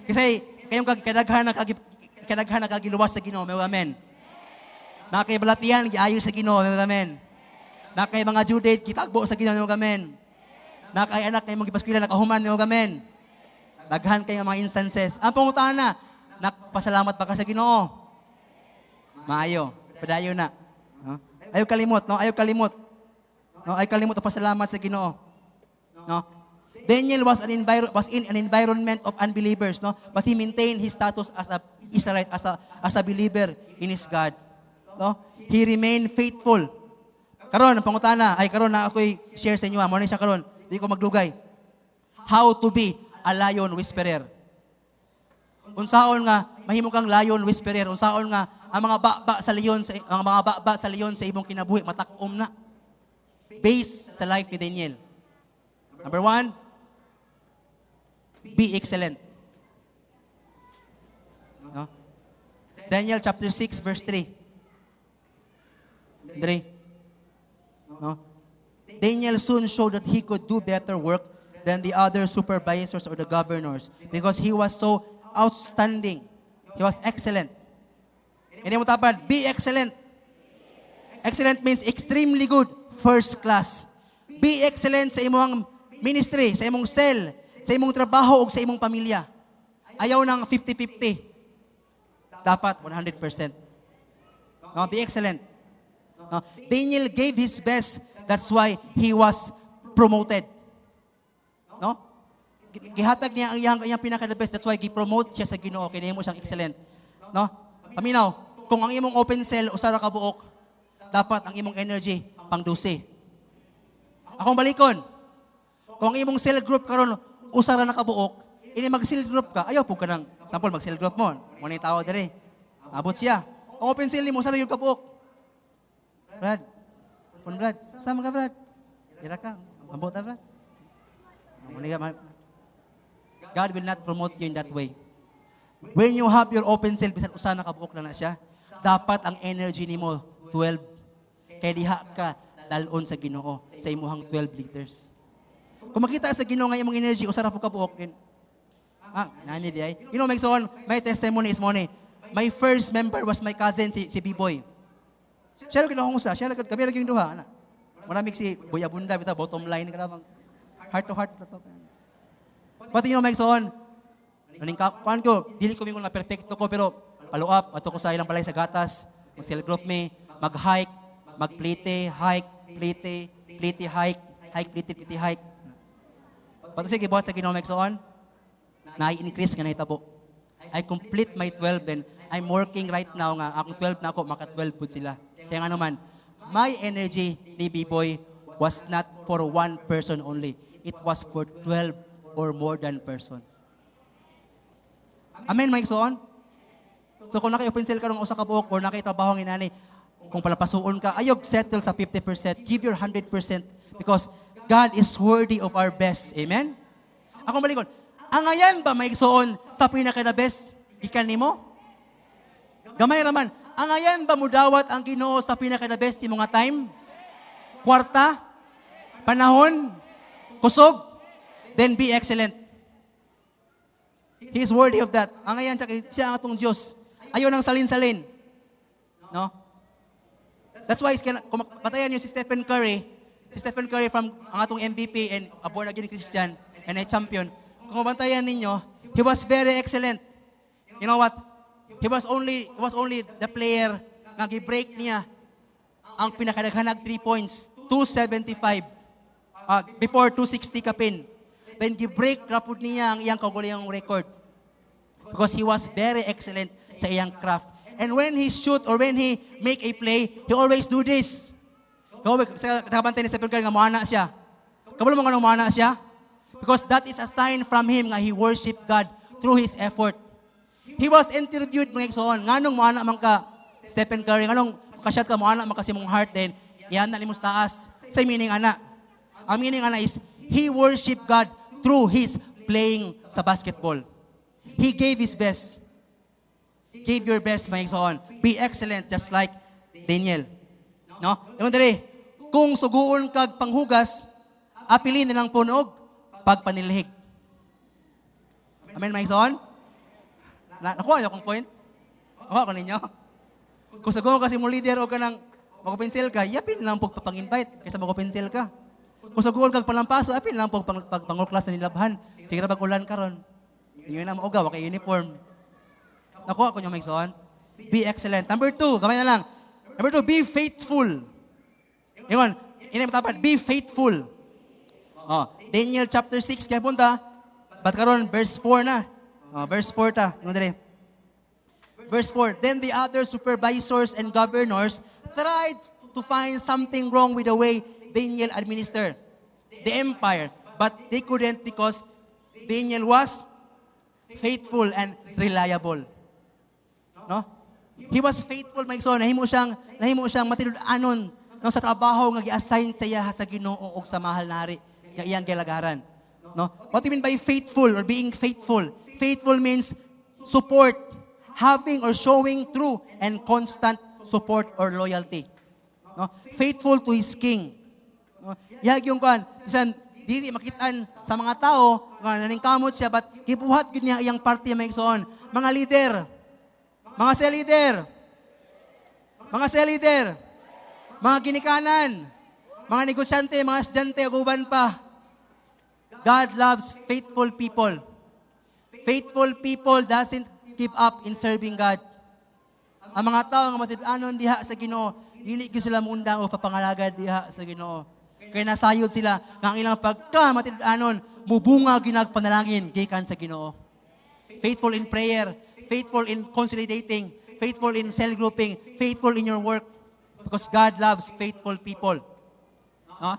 Kasi kayong kadaghan na kagiluwas sa Ginoo, may amen. Na kay balatian giayo sa Ginoo, may amen. Na kay mga due date kitagbo sa Ginoo, may amen. Na kay anak kay mong gipaskwela nakahuman, may amen. Daghan kay mga instances. Ang pangutana, nagpasalamat ba ka sa Ginoo? Maayo. Padayon na. No? Ayaw kalimot, no? Ayaw kalimot. No? Ayaw kalimot ang pasalamat sa Ginoo. No? Daniel was in an environment of unbelievers, no? But he maintained his status as a Israelite, as a believer in his God. No? He remained faithful. Karon ang pangutana ay karon na ako'y share sa inyo, mo na siya karon. Di ko magdugay. How to be a lion whisperer. Unsaon nga mahimo kang lion whisperer, unsaon nga ang mga baba sa leon sa imong kinabuhi matak-om na. Based sa life ni Daniel. Number one, be excellent. No? Daniel chapter 6 verse 3. 3. No? Daniel soon showed that he could do better work than the other supervisors or the governors because he was so outstanding. He was excellent. Hindi mo tapad, be excellent. Excellent means extremely good, first class. Be excellent sa imong ministry, sa imong cell, sa imong trabaho ug sa imong pamilya. Ayaw ng 50-50. Dapat 100%. No, be excellent. No, Daniel gave his best. That's why he was promoted. No? Gihatag niya ang iyang pinaka the best. That's why gi-promote siya sa Ginoo. Kay nahimo siyang excellent. No? Paminaw, kung ang imong open cell usa ra ka buok, dapat ang imong energy pang 12. Akong balikon. Kung ang imong cell group karon usa ra na kabuok, ini mag cell group ka, ayaw pud ka ng sample mag cell group mo. Mo ni tawo dire. Abot siya. Ang open cell nimo usa ra gyud kabuok. Brad. Pun Brad. Sama ka, Brad. Ira ka. Ambot ta, Brad. Mo ni ka. God will not promote you in that way. When you have your open cell, bisan usa na kabuok lang na siya, dapat ang energy nimo 12. Kay diha ka dalon sa Ginoo sa imuhang 12 liters. Kung makita sa Ginoo nga imong energy usa ra pud ka buok din. Ah, nani di ay. My son, my testimony is money. My first member was my cousin si B-Boy. Siya ra gid sa, siya ra kami ra gyud duha ana. Maramig si Boy Abunda bitaw, bottom line ka bang heart to heart to. But my son, aning ka kuan ko, dili ko mingon nga perpekto ko, pero follow up ato ko sa ilang balay sa gatas, mag cell group me, mag-hike, mag-plite, hike, plite, plite, hike, hike, plite, plite, hike. But sige, buhat sa Ginoo, igsoon, na-increase nga nahitabo. I complete my 12 then I'm working right now nga akong 12 na ako, maka 12 pud sila. Kaya nga naman, my energy ni B-Boy was not for one person only. It was for 12 or more than persons. Amen, mga igsoon? So kung naka-open cell ka usa ka buok or naka-trabaho ng inani, kung palapasuon ka, ayog settle sa 50%, give your 100% because God is worthy of our best. Amen? Ako malingon, angayan ba, mga igsoon, sa pinaka the best gikan nimo? Gamay raman, angayan ba mudawat ang Ginoo sa pinaka the best nimo nga time? Kwarta? Panahon? Kusog? Then be excellent. He is worthy of that. Angayan siya, siya ang atong Diyos. Ayaw ng salin-salin. No? That's why, kung patayan niyo si Stephen Curry from ang atong MVP and a born again Christian and a champion, kung mabantayan ninyo, he was very excellent. You know what? He was only the player nga gi-break niya ang pinakadaghanag 3 points, 275. Before 260 kapin. Then gi-break rapod niya ang iyang kaugalingong record. Because he was very excellent sa iyang craft. And when he shoot or when he make a play, he always do this. Sa kabantay ni Stephen Curry nga moana siya. Kabalo mo nga moana siya? Because that is a sign from him nga he worship God through his effort. He was interviewed, mga igsoon, nganong moana man ka, Stephen Curry, nganong makashot ka moana man kasi mong heart then iyan na nimo sa taas. Sa meaning ana. Ang meaning ana is he worship God through his playing sa basketball. He gave his best. Give your best, mga igsoon. Be excellent just like Daniel. No? Yung diri, kung suguon kag panghugas, apilin na lang po og pagpanilhig. Amen, mga igsoon? Nakuha niyo akong point? Nakuha ko ninyo? Kung suguon kasi mo leader o ka ng mag-open cell ka, yapin lang po pang-invite kaysa mag-open cell ka. Kung suguon kag palampaso, apil lang po pang, pag panguklas na nilabhan. Sige na pag-ulan karon. Hindi na maugaw, kay uniform. Nakuha ko niyo, mga igsoon? Be excellent. Number two, gamay na lang. Number two, be faithful. Ingon, ina dapat be faithful. Oh, Daniel chapter 6 kaya punta. But karon verse 4 na. Oh, verse 4 ta. Ingon dire. Verse 4, "Then the other supervisors and governors tried to find something wrong with the way Daniel administered the empire, but they couldn't because Daniel was faithful and reliable." No? He was faithful, mga igsoon. Nahimo siyang matinud-anon no, sa trabaho nga gi-assign sa iya sa Ginoo ug sa mahal na hari nga iyang gilagaran. No? What do you mean by faithful or being faithful? Faithful means support, having or showing true and constant support or loyalty. No? Faithful to his king. No? Yag yung kuan, bisan dili makitaan sa mga tao nga naningkamot siya, but gibuhat gyud niya iyang parte, mga igsoon. Mga leader, mga cell leader, mga cell leader, mga ginikanan, mga negosyante, mga estudyante, ug uban pa. God loves faithful people. Faithful people doesn't give up in serving God. Ang mga tao nga matud-anon diha sa Ginoo, dili gyud sila muundang o papangalagad diha sa Ginoo. Kay nasayod sila nga ang ilang pagka matud-anon mubunga gyud og panalangin gikan sa Ginoo. Faithful in prayer, faithful in consolidating, faithful in cell grouping, faithful in your work. Because God loves faithful people. No?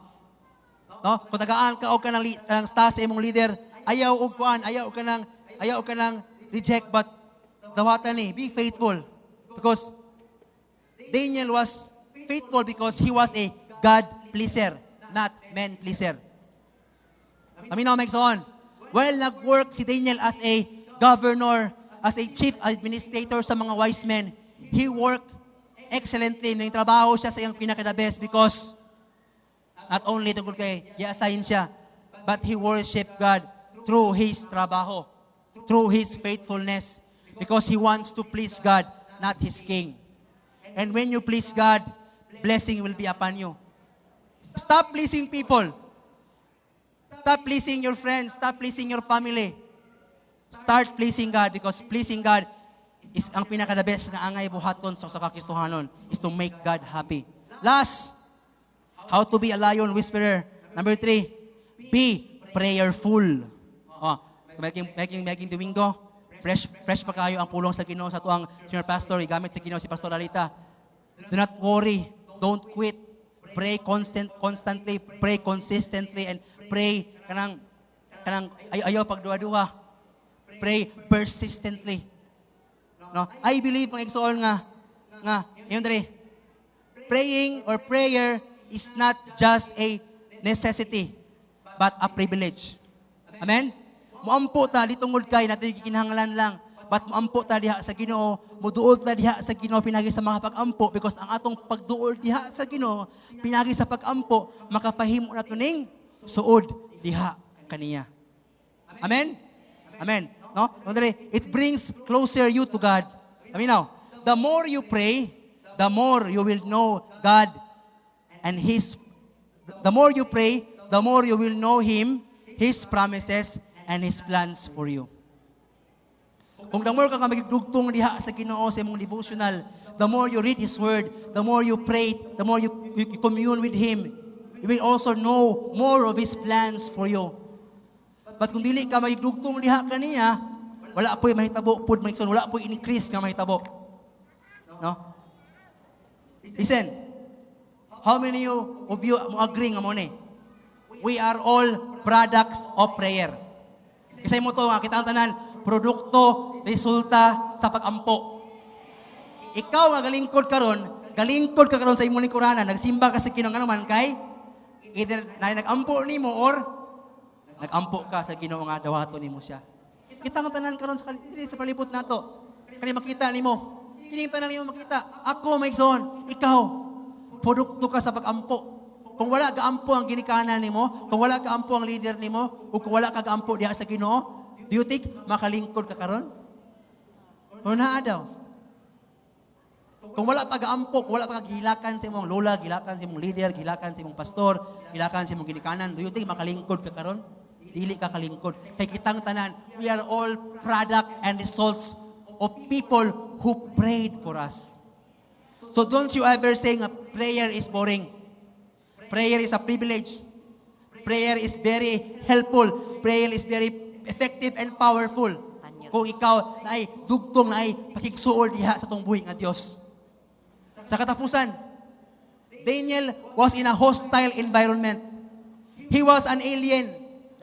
No? Kung tagaan ka og kanang task sa imong leader, ayaw og kuan, ayaw og kanang reject, but dawatan ni, be faithful. Because Daniel was faithful because he was a God pleaser, not man pleaser. Paminaw, mga igsoon. Well, nag-work si Daniel as a governor, as a chief administrator sa mga wise men. He worked excellently. Nung trabaho siya sa iyang pinaka-the best because not only tungkol kay i-assign siya, but he worshiped God through his trabaho, through his faithfulness, because he wants to please God, not his king. And when you please God, blessing will be upon you. Stop pleasing people. Stop pleasing your friends. Stop pleasing your family. Start pleasing God, because pleasing God is ang pinaka-the best nga angay buhaton sa Kristohanon is to make God happy. Last, how to be a lion whisperer. Number 3, be prayerful. Oh, making Domingo, fresh fresh pa kayo ang pulong sa Ginoo sa tuang senior pastor, igamit sa Ginoo si Pastor Alita. Do not worry, don't quit. Pray constantly, pray consistently, and pray kanang ayaw pagduha-duha. Pray persistently. No? I believe, mga igsoon, nga yun dre. Praying or prayer is not just a necessity but a privilege. Amen? Muampo ta di tungod kay natin gikinahanglan lang. But muampo ta diha sa Ginoo, muduol ta diha sa Ginoo pinagi sa mga pag-ampo, because ang atong pagduol diha sa Ginoo pinagi sa pag-ampo makapahimo nato ning suod diha kaniya. Amen? Amen. No? Andre, it brings closer you to God. Amen now. The more you pray, the more you will know God and His the more you pray, the more you will know Him, His promises, and His plans for you. Kung the more ka nga magdugtong diha sa Ginoo sa imong devotional, the more you read His Word, the more you pray, the more you commune with Him, you will also know more of His plans for you. But kung dili ka magdugtong diha kaniya, wala po'y mahitabo pud, mga igsoon, wala po'y increase nga mahitabo. No? Listen, how many of you mo agree nga mo ni? We are all products of prayer. Kasi mo to nga kita ang tanan produkto resulta sa pag-ampo. Ikaw nga galingkod karon, galingkod ka karon sa imong lingkuranan, nagsimba ka sa Ginoo man kay either na nag-ampo nimo or nag-ampo ka sa Ginoo nga dawaton nimo siya. Kita ang tanan karon sa palibot nato. Kani makita nimo. Kini tanan nimo makita. Ako, mga igsoon, ikaw produkto ka sa pag-ampo. Kung wala gaampo ang ginikanan nimo, kung wala gaampo ang leader nimo, o kung wala ka gaampo diha sa Ginoo, do you think makalingkod ka karon? O naa daw? Kung wala pa gaampo, kung wala pa gihilakan sa imong lola, gihilakan sa imong leader, gihilakan sa imong pastor, gihilakan sa imong ginikanan, do you think makalingkod ka karon? Dili ka kalingkod. Kay kitang tanan, we are all product and results of people who prayed for us. So don't you ever say nga prayer is boring. Prayer is a privilege. Prayer is very helpful. Prayer is very effective and powerful. Kung ikaw naay dugtong, naay pakigsuol diha sa tong buhi nga Dios. Sa katapusan, Daniel was in a hostile environment. He was an alien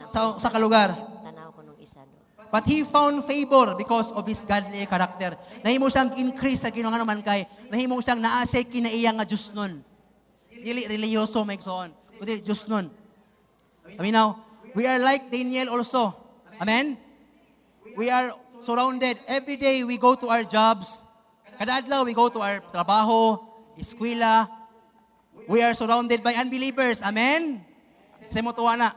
sa kalugar. Tanaw ko nung isa do. But he found favor because of his godly character. Nahimo siyang increase sa Ginoo man kay nahimo siyang naa siya'y kinaiya nga Dios nun. Dili relihiyoso, mga igsoon, kundi Diyos nun. Paminaw, we are like Daniel also. Amen? We are surrounded. Every day we go to our jobs. Kada adlaw we go to our trabaho, eskwela. We are surrounded by unbelievers. Amen? Sa mo tuwa na.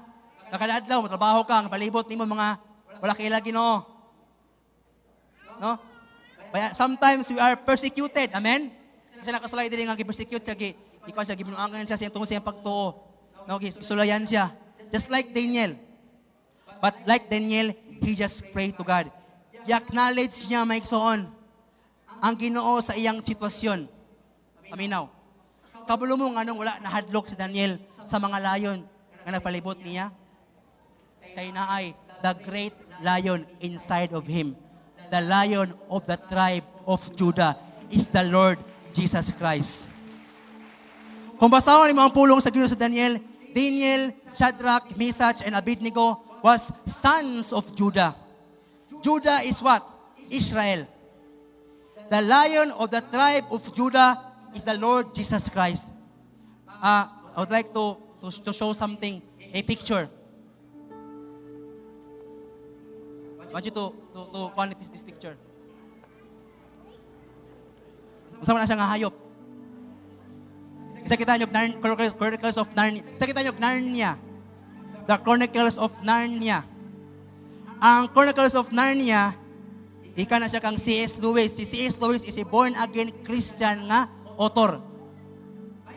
Kada adlaw motrabaho ka, ang palibot nimo mga wala kaila Ginoo. No? Kaya sometimes we are persecuted. Amen? Kasi nakasulay diri nga gi-persecute siya, gi ikaw siya gibinuangan siya sa tungod sa iyang pagtuo. No, gisulayan siya. Just like Daniel. But like Daniel, he just prayed to God. I-acknowledge niya, mga igsoon, ang Ginoo sa iyang sitwasyon. Paminaw. Kabalo mo nganong wala nahadlok si Daniel sa mga lion nga nagpalibot niya? Kay naay the great lion inside of him. The Lion of the tribe of Judah is the Lord Jesus Christ. Kung basahon nimo ang pulong sa Ginoo sa Daniel, Daniel, Shadrach, Meshach, and Abednego was sons of Judah. Judah is what? Israel. The Lion of the tribe of Judah is the Lord Jesus Christ. I would like to show something, a picture. I want you to qualify this picture. Unsa man na siya nga hayop? Isa kita nyo, Chronicles of Narnia. Isa kita nyo, Narnia. The Chronicles of Narnia. Ang Chronicles of Narnia, ika na siya kang C.S. Lewis. Si C.S. Lewis is a born-again Christian nga author.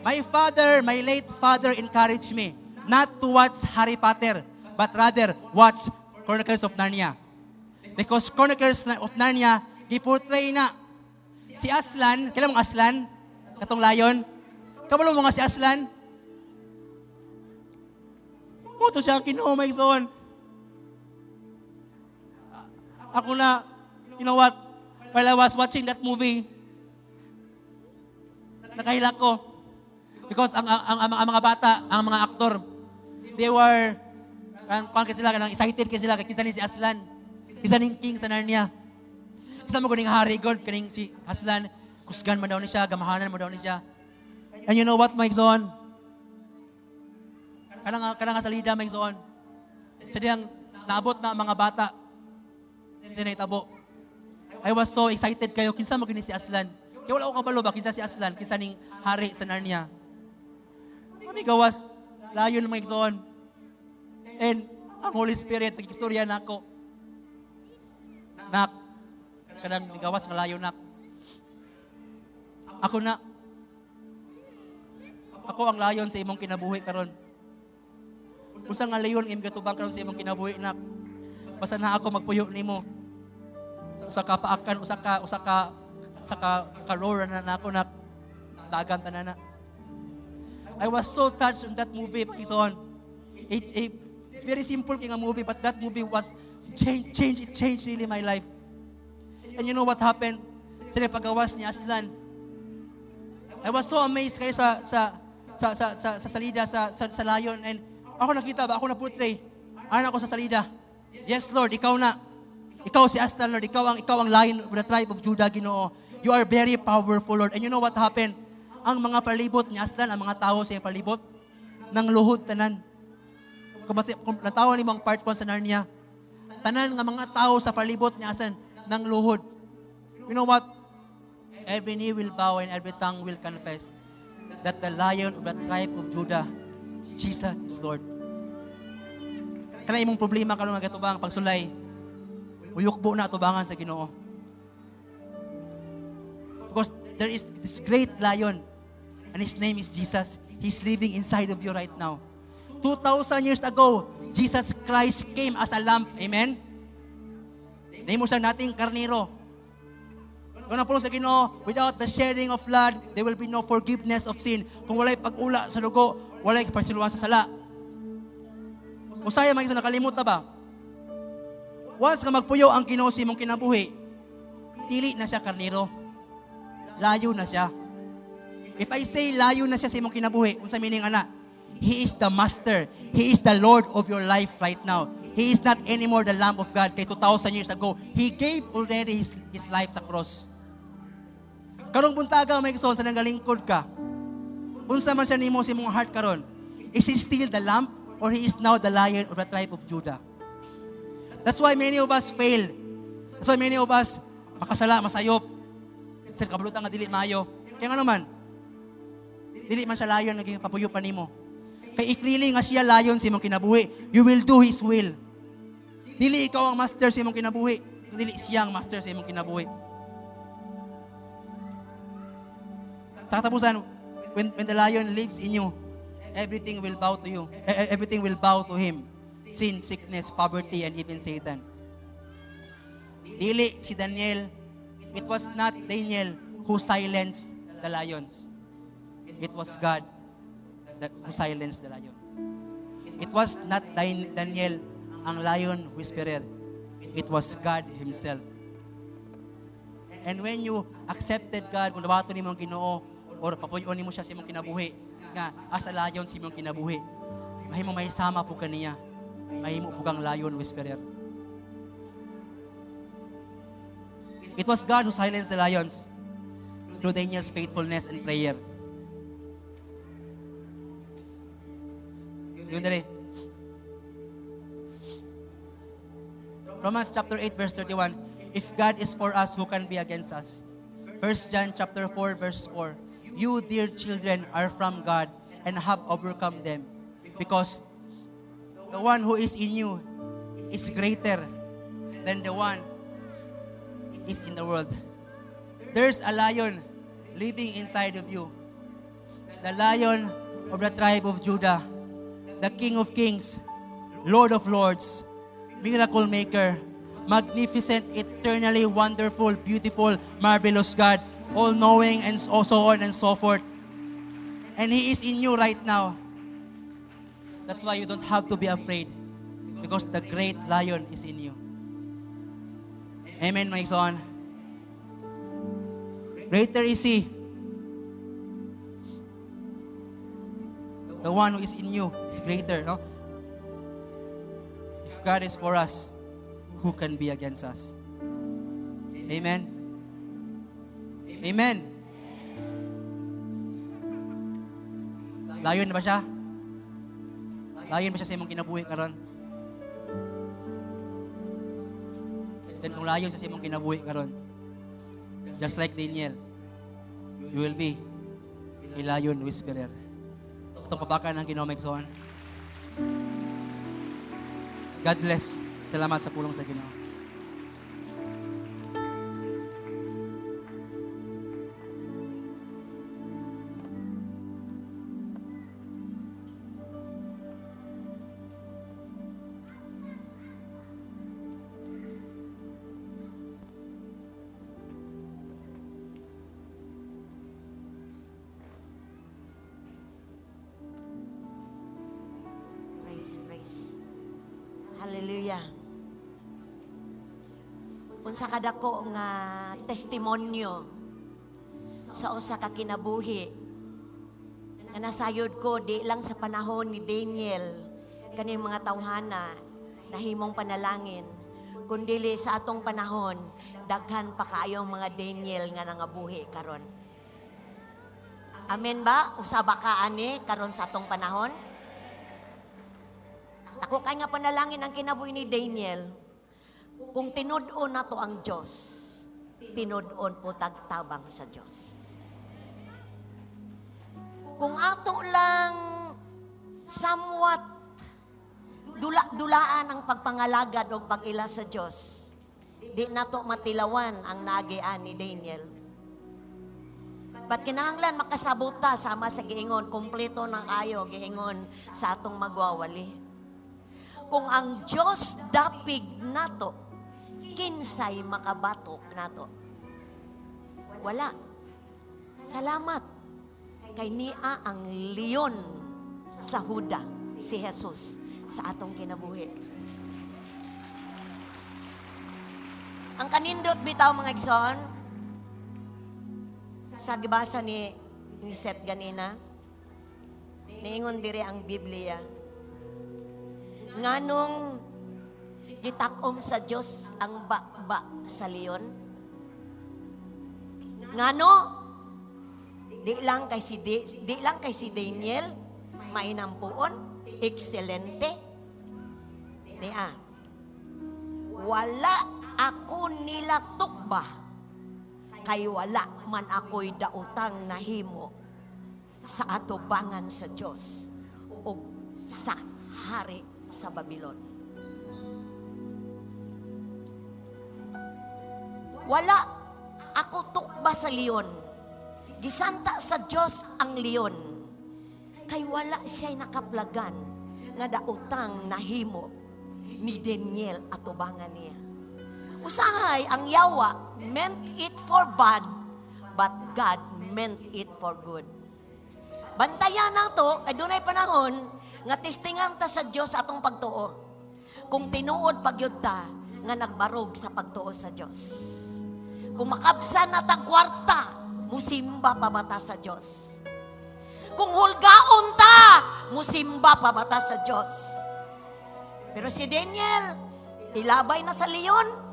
My father, my late father encouraged me not to watch Harry Potter, but rather watch Chronicles of Narnia. Because Chronicles of Narnia, giportray na si Aslan. Kailan mong Aslan? Katong lion? Kabalo mo nga si Aslan? Mao to siya ang Ginoo, my son. Ako na, you know what? While I was watching that movie, nakahilak ko. Because ang mga bata, ang mga aktor, they were, ang kuan sila, kanang excited kay sila, kay kinsa ni si Aslan. Kinsa ning king sa Narnia. Kinsa mo kuning hari God, kaning si Aslan, kusgan man daw ni siya, gamahanan mo daw ni siya. And you know what, my son? Kanang salida, my son. Sa diyang naabot na ang mga bata sa nahitabo. I was so excited kayo, kinsa mo gini si Aslan? Kaya wala ko kabalo ba, kinsa si Aslan, kinsa ning hari sa Narnia. Kami gawas, lion, mga igsoon. And ang Holy Spirit, nag-istorya na ako. Nak, kanang gawas nga lion, nak. Ako na. Ako ang lion sa imong kinabuhi karon. Unsa nga leon imong gatubang karon sa imong kinabuhi, nak? Basta na ako magpuyo nimo. Usa ka paakan, usa ka roar na nako, nak. Dagan tanan na. I was so touched in that movie, Panginoon. It's very simple kay nga movie, but that movie was change, change, it changed really my life. And you know what happened? Sa pagawas ni Aslan. I was so amazed kayo sa salida sa lion and ako nakita ba ako na portray. Ana ko sa salida. "Yes Lord, ikaw na. Ikaw si Aslan, Lord, ikaw ang Lion of the tribe of Judah, Ginoo. You are very powerful, Lord." And you know what happened? Ang mga palibot ni Aslan, ang mga tao sa iyang palibot, nang luhod tanan. Kung natawa nimo ang part 1 sa Narnia, tanan nga mga tao sa palibot ni Aslan nang luhod. You know what? Every knee will bow and every tongue will confess that the Lion of the tribe of Judah, Jesus is Lord. Kana imong problema karon nga gatubang pagsulay, uyukbo na tubangan sa Ginoo. Because there is this great lion and his name is Jesus. He's living inside of you right now. 2,000 years ago, Jesus Christ came as a lamb. Amen? Nahimo siya nating karniro. Kung napulong sa Ginoo, without the shedding of blood, there will be no forgiveness of sin. Kung walay pag-ula sa dugo, walay pasiluan sa sala. Usaya mga isa, nakalimot na ba? Once nga magpuyo ang Ginoo sa imong kinabuhi, dili na siya karniro. Layo na siya. If I say layo na siya sa imong kinabuhi, unsa meaning ana? He is the master. He is the Lord of your life right now. He is not anymore the Lamb of God. Kay 2,000 years ago, He gave already His life sa cross. Karong buntaga, may sa nanggalingkod ka. Unsa man siya nimo sa imong heart karon? Is he still the lamb or he is now the Lion of the tribe of Judah? That's why many of us fail. That's why many of us makasala, masayop. Sa kabulutan nga dili maayo. Kaya nga naman, dili man siya lion naging papuyo pa nimo. Kay if really nga siya lion sa imong kinabuhi, you will do His will. Dili ikaw ang master sa imong kinabuhi, dili siya ang master sa imong kinabuhi. Sa katapusan, when the lion lives in you, everything will bow to you. Everything will bow to him. Sin, sickness, poverty, and even Satan. Dili si Daniel, it was not Daniel who silenced the lions. It was God that who silenced the lion. It was not Daniel ang lion whisperer. It was God Himself. And when you accepted God, kung dawaton nimo ang Ginoo or papuy-on nimo siya sa imong kinabuhi, nga as a lion sa imong kinabuhi, mahimo may sama po kaniya. Mahimo po kang lion whisperer. It was God who silenced the lions through Daniel's faithfulness and prayer. Yun dali. Romans chapter 8 verse 31. If God is for us, who can be against us? 1 John chapter 4 verse 4. You, dear children, are from God and have overcome them, because the one who is in you is greater than the one is in the world. There's a lion living inside of you. The Lion of the tribe of Judah, the King of Kings, Lord of Lords, Miracle Maker, magnificent, eternally wonderful, beautiful, marvelous God, all-knowing, and so on and so forth. And He is in you right now. That's why you don't have to be afraid, because the great lion is in you. Amen, my son. Greater is He. The one who is in you is greater, no? If God is for us, who can be against us? Amen? Amen. Lion ba siya? Lion ba siya sa imong kinabuhi karon? Then kung lion siya sa imong kinabuhi karon, just like Daniel, you will be a lion whisperer. Itong pabakan ng Ginoo, Megson. God bless. Salamat sa pulong sa Ginoo. Praise, praise. Hallelujah. Unsa kadako nga testimonyo sa usa ka kinabuhi nga nasayod ko di lang sa panahon ni Daniel kaning mga tawhana nahimong panalangin, kundili sa atong panahon daghan pa kaayong mga Daniel nga nangabuhi karon. Amen ba? Usa ba ka ani karon sa atong panahon? Ako kay nga panalangin ang kinabuhi ni Daniel. Kung tinud-on nato ang Dios, tinud-on po tagtabang sa Dios. Kung ato lang somewhat dula-dulaan ang pagpangalagad o pag-ila sa Dios, di nato matilawan ang naagian ni Daniel. But kinahanglan makasabot ta sama sa giingon, kompleto ng ayo giingon sa atong magwawali. Kung ang Dios dapig nato, kinsay makabatok nato? Wala. Salamat kay niya ang leon sa Huda, si Jesus, sa atong kinabuhi. Ang kanindot bitaw mga igsoon, sa gibasa ni Seth ganina, niingon diri ang Biblia, nganong gitakom sa Dios ang baba sa leon? Ngano? Di lang kay si Daniel mainampuon, ekselente. Di ah. Wala ako nila tukba kay wala man ako'y daotang nahimo sa atubangan sa Dios ug sa hari sa Babylon. Wala ako tukba sa leon. Gisanta sa Dios ang leon. Kay wala siya'y nakaplagan nga daotang nahimo ni Daniel atubangan niya. Usahay ang yawa meant it for bad, but God meant it for good. Bantayan na to, kay dunay panahon nga testingan ta sa Dios atong pagtuo. Kung tinuod pagyud ta nga nagbarog sa pagtuo sa Dios. Kung makabsan na tag kwarta, musimba pa ba ta sa Dios? Kung hulgaon ta, musimba pa ba ta sa Dios? Pero si Daniel, ilabay na sa leon.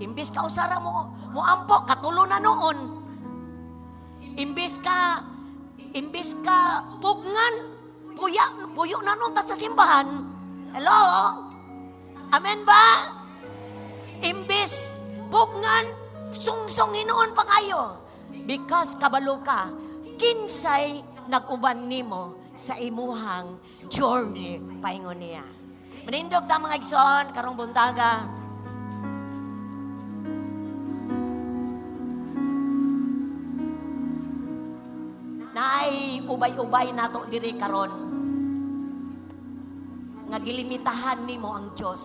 Imbis ka usara mo, muampo, katulo na noon. Imbis ka pugnan, puyo na noon ta sa simbahan. Hello? Amen ba? Imbis pugnan, sungsong hinuon pa kayo. Because kabalo ka, kinsay nag-uban nimo sa imuhang journey paingon niya. Manindog ta, mga igsoon, karong buntaga. Naay ubay-ubay nato diri karon nga gilimitahan nimo ang Dios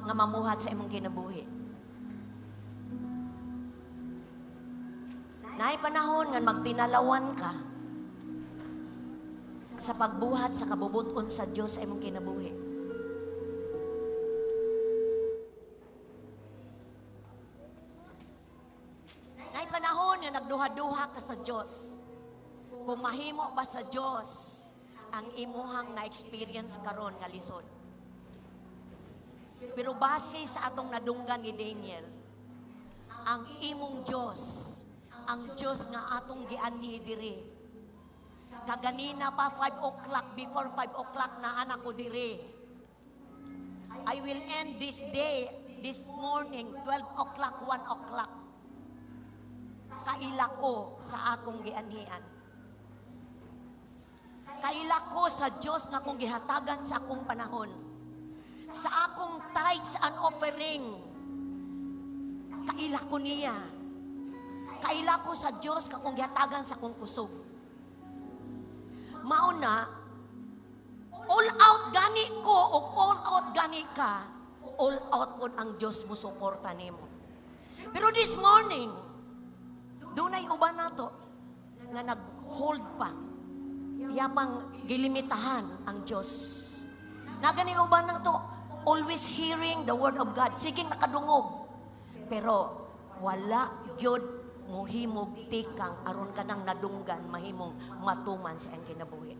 nga mamuhat sa imong kinabuhi. Naay panahon nga magtinalawan ka sa pagbuhat sa kabubuton sa Dios sa imong kinabuhi. Naay panahon nga nagduha-duha ka sa Dios. Kung mahimo ba sa Dios ang imuhang na-experience karon nga lisod. Pero base sa atong nadunggan ni Daniel, ang imong Dios, ang Dios nga atong gianhi diri. Kaganina pa 5 o'clock, before 5 o'clock na anak ko diri. I will end this day, this morning, 12 o'clock, 1 o'clock. Kaila ko sa akong gianhian. Kaila ko sa Dios nga akong gihatagan sa akong panahon. Sa akong tithes and offering. Kaila ko niya. Kaila ko sa Dios nga akong gihatagan sa akong kusog. Mauna, all out gani ko o all out gani ka, all out pod ang Dios mo suporta nimo. Pero this morning, dunay uban nato nga nag-hold pa. Yapang gilimitahan ang Dios. Nagani uban nato, always hearing the word of God. Sige, nakadungog. Pero wala gyud muhimog tikang aron kanang nadunggan mahimong matuman sa iyang kinabuhi.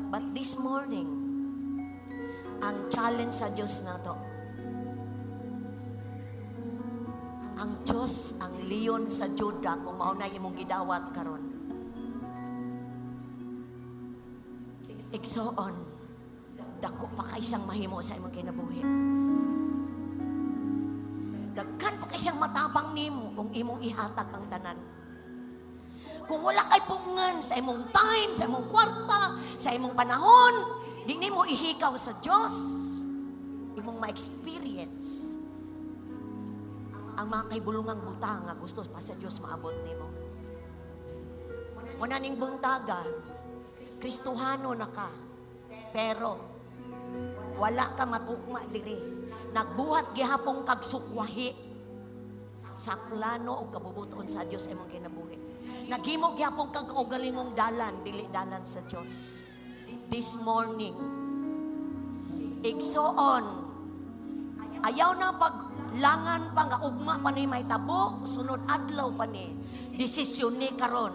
But this morning, ang challenge sa Dios nato, ang Dios, ang leon sa Juda, kung mao na imong gidawat karon. Igsoon, dako pa kay siyang mahimo sa imong kinabuhi. Dagkan pa kay siyang matabang nimo kung imong ihatag ang tanan. Kung wala kay pugngan sa imong time, sa imong kwarta, sa imong panahon, di nimo ihikaw sa Dios, imong ma-experience ang mga kaibulungang butang nga gusto pa sa Dios maabot nimo. Muna ning buntaga, Kristohano na ka, pero wala ka matukma diri. Nagbuhat gihapon kag sukwahi sa plano o kabubuton sa Dios imong kinabuhi. Naghimo gihapon kag kaugalingong dalan, dili dalan sa Dios. This morning, igsoon, ayaw na paglangan pa nga ugma pa ni may tabo, sunod adlaw pa ni, desisyon ni karon,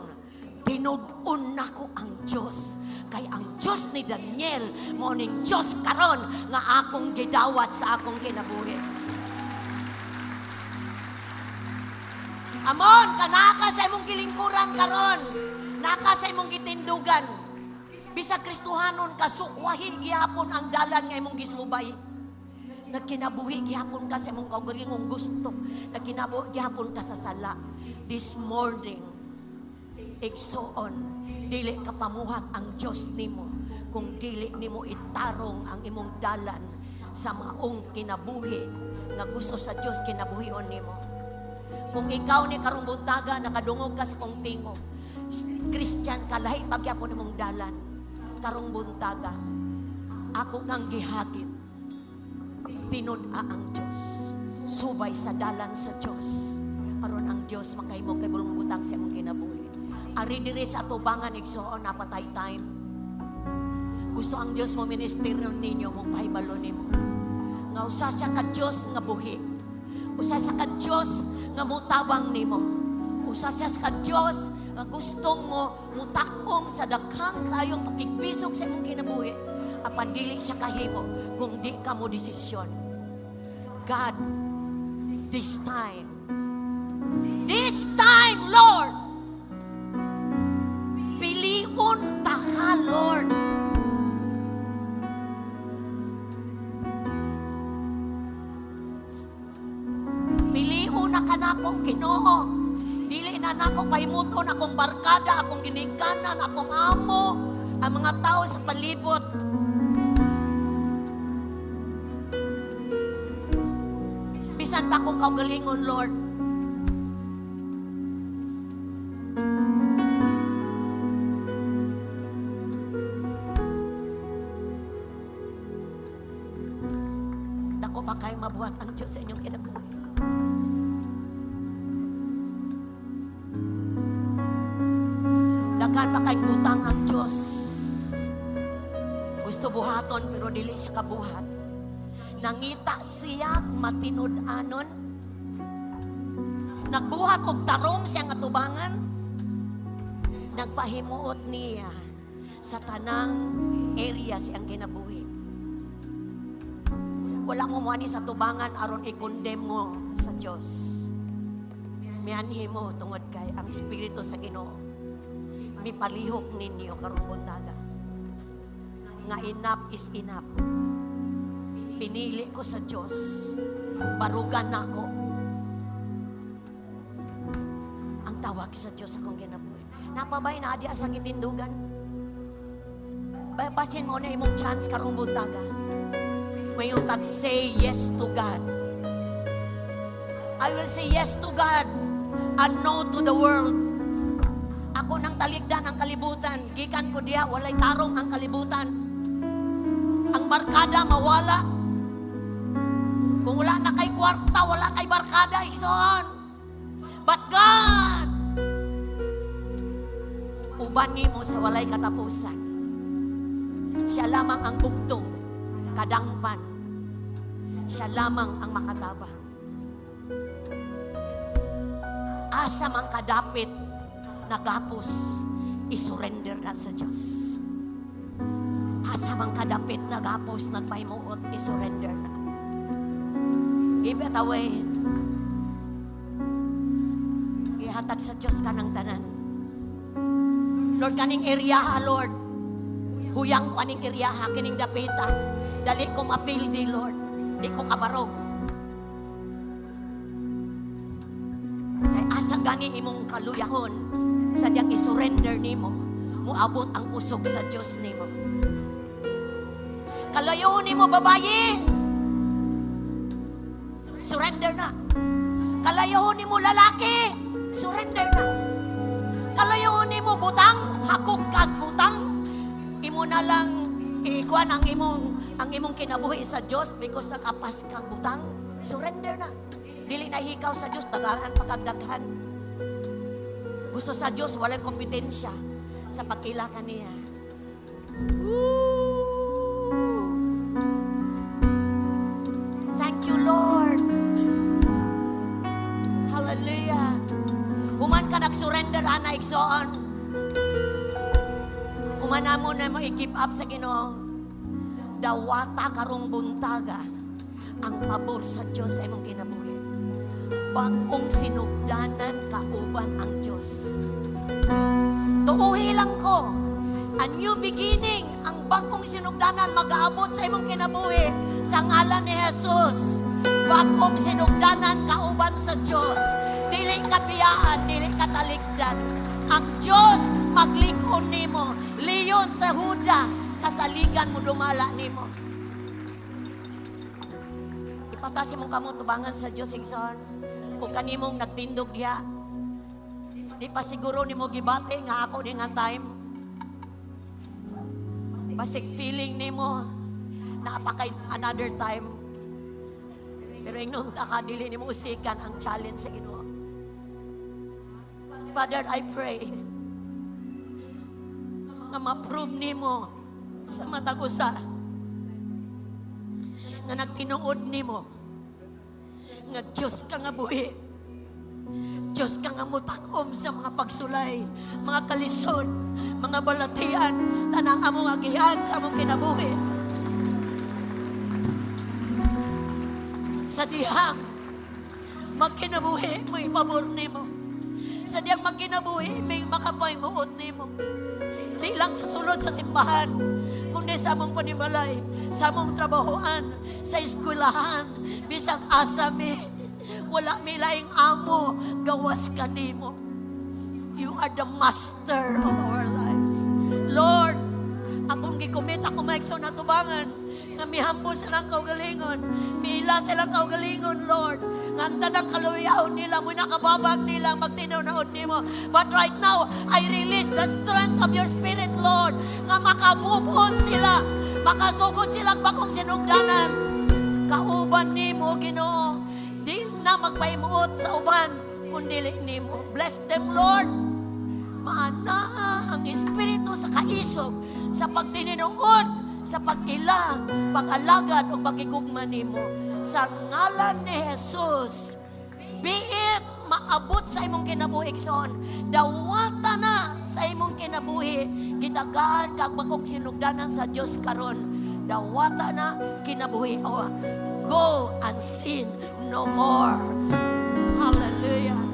tinud-on nako ang Dios. Kay ang Dios ni Daniel, mao ning Dios karon nga akong gidawat sa akong kinabuhi. Amon, kanaka sa imong gilingkuran. dalan karon. Naka sa imong gitindugan. Bisag Kristohanon ka, sukwahi gihapon ang dalan nga imong gisubay. Nagkinabuhi gihapon ka sa imong kaugalingong gusto. Nagkinabuhi gihapon ka sa sala. This morning, igsoon, dili ka pamuhat ang Dios nimo kung dili nimo itarong ang imong dalan sa maong kinabuhi nga gusto sa Dios kinabuhion nimo. Kung ikaw ni karong buntaga nakadungog ka sa kong tingog, Christian ka, lahi pagyapon imong dalan karong buntaga, ako kang gihagit, tinud-a ang Dios, subay sa dalan sa Dios, aron ang Dios makahimo kay bulong butang sa imong kinabuhi. Ari diri sa atubangan, igsoon, napatay time. Gusto ang Dios mo ministeryo ninyo, mo pahibalo nimo nga usa siya ka Dios nga buhi, usa siya ka Dios nga mutabang nimo, usa siya ka Dios nga gustong mo mutakom sa daghang kayong pakigbisog sa imong kinabuhi, apan dili siya kahimo kung di ka mo desisyon. God, this time, this time, Lord, piliun ta ka, Lord. Piliun na ka nako, Ginoo. Dili na nako pahimuton akong barkada, akong ginikanan, akong amo, ang mga tao sa palibot. Bisan pa akong kaugalingon, Lord. Dako pa kayo mabuhat ang Diyos sa inyong kinabuhi. Daghan pa kayong butang ang Diyos gusto buhaton, pero dili siya kabuhat. Nangita siya matinud-anon. Nagbuhat og tarong siya nga tubangan. Nagpahimuot niya sa tanang area siyang kinabuhi. Wala mo muani sa tubangan aron i-condemn mo sa Dios. Mianhi mo tungod kay ang Espiritu sa Ginoo mipalihok ninyo karong buntaga nga enough is enough. Pinili ko sa Dios. Barugan nako ang tawag sa Dios akong kinabuhi. Napabay na adya sa gitindugan. Basin mo na imong chance karong buntaga. Mayon kag say yes to God. I will say yes to God and no to the world. Ako nang taligdan ang kalibutan. Gikan ko diha, walay tarong ang kalibutan. Ang barkada mawala. Kung wala na kay kwarta, wala kay barkada, igsoon. But God, uban nimo sa walay katapusan. Siya lamang ang bugtong, kadangpan. Siya lamang ang makatabang. Asa man kadapit, nagapos, isurrender na sa Diyos. Asa man kadapit, nagapos, nagpahimuot, isurrender na. Give it away. Ihatag sa Diyos ka ng tanan. Lord, kaning area, Lord. Huyang ko aning area, kining dapita. Dali ko mapildi, Lord. Di ko kabarog. Kay asa gani imong kaluyahon, sa diyang isurrender nimo, muabot ang kusog sa Dios nimo. Kalayuhon nimo, babayi. Surrender na. Kalayuhon nimo, lalaki. Surrender na. Kalayuhon nimo, butang, hakog kag butang. Imo na lang ikuan ang imong kinabuhi sa Dios because nag-apas kag butang. Surrender na. Dili na hikaw sa Dios, tagaan pagkagdaghan. Gusto sa Dios walay kompetensya sa pagkila kaniya. Woo! Thank you, Lord. Hallelujah. Human ka nag-surrender, ana, igsoon. Human mo na mo i-give up sa Ginoo. Dawata karong buntaga ang pabor sa Diyos sa imong kinabuhi. Bag-ong sinugdanan kauban ang Diyos. A new beginning, ang bagong sinugdanan mag-aabot sa imong kinabuhi sa ngalan ni Jesus. Bagong sinugdanan kauban sa Dios. Dili ka biyaan, dili ka talikdan. Ang Dios maglig-on nimo. Leon sa Huda, kasaligan mo dumala nimo. Ipataas imong kamot tubangan sa Dios, igsoon. Kung kanimong nagtindog diha, di pa siguro nimo gibati nga ako ni nga time. Basig feeling nimo naa pa kay another time. Pero ingnon ta ka, dili nimo usikan ang challenge sa Ginoo. Father, I pray nga ma-prove nimo sa matag usa nga nagtinuod nimo nga Diyos ka nga buhi. Diyos ka nga mutakom sa mga pagsulay, mga kalisod, mga balatian, tanang among agian sa among kinabuhi. Sa dihang magkinabuhi, may pabor nimo. Sa dihang magkinabuhi, may makapaymuot nimo. Di lang sa sulod sa simbahan, kundi sa among panimalay, sa among trabahoan, sa eskwelahan, bisag asa mi, wala mi laing amo, gawas ka nimo. You are the master of our lives. Lord, akong gi-commit ako mga igsoon atubangan, nga mihambol silang kaugalingon, miila silang kaugalingon, Lord. Nga ang tanang kaluyahon nila, mo nakababag nila, magtinunaod nimo. But right now, I release the strength of your Spirit, Lord, nga maka-move on sila, makasugod silang bagong sinugdanan. Kauban nimo, Ginoo. Di na magpahimuot sa uban, kundi nimo. Bless them, Lord. Maana ang Espiritu sa kaisog, sa pagtininuod, sa pag-ila, pag-alagad o pagigugma nimo. Sa ngalan ni Jesus, be it maabot sa imong kinabuhi, igsoon. Dawata na sa imong kinabuhi, gitagaan kag bagong sinugdanan sa Dios karon. Dawata na kinabuhi. Oh, go and sin no more. Hallelujah.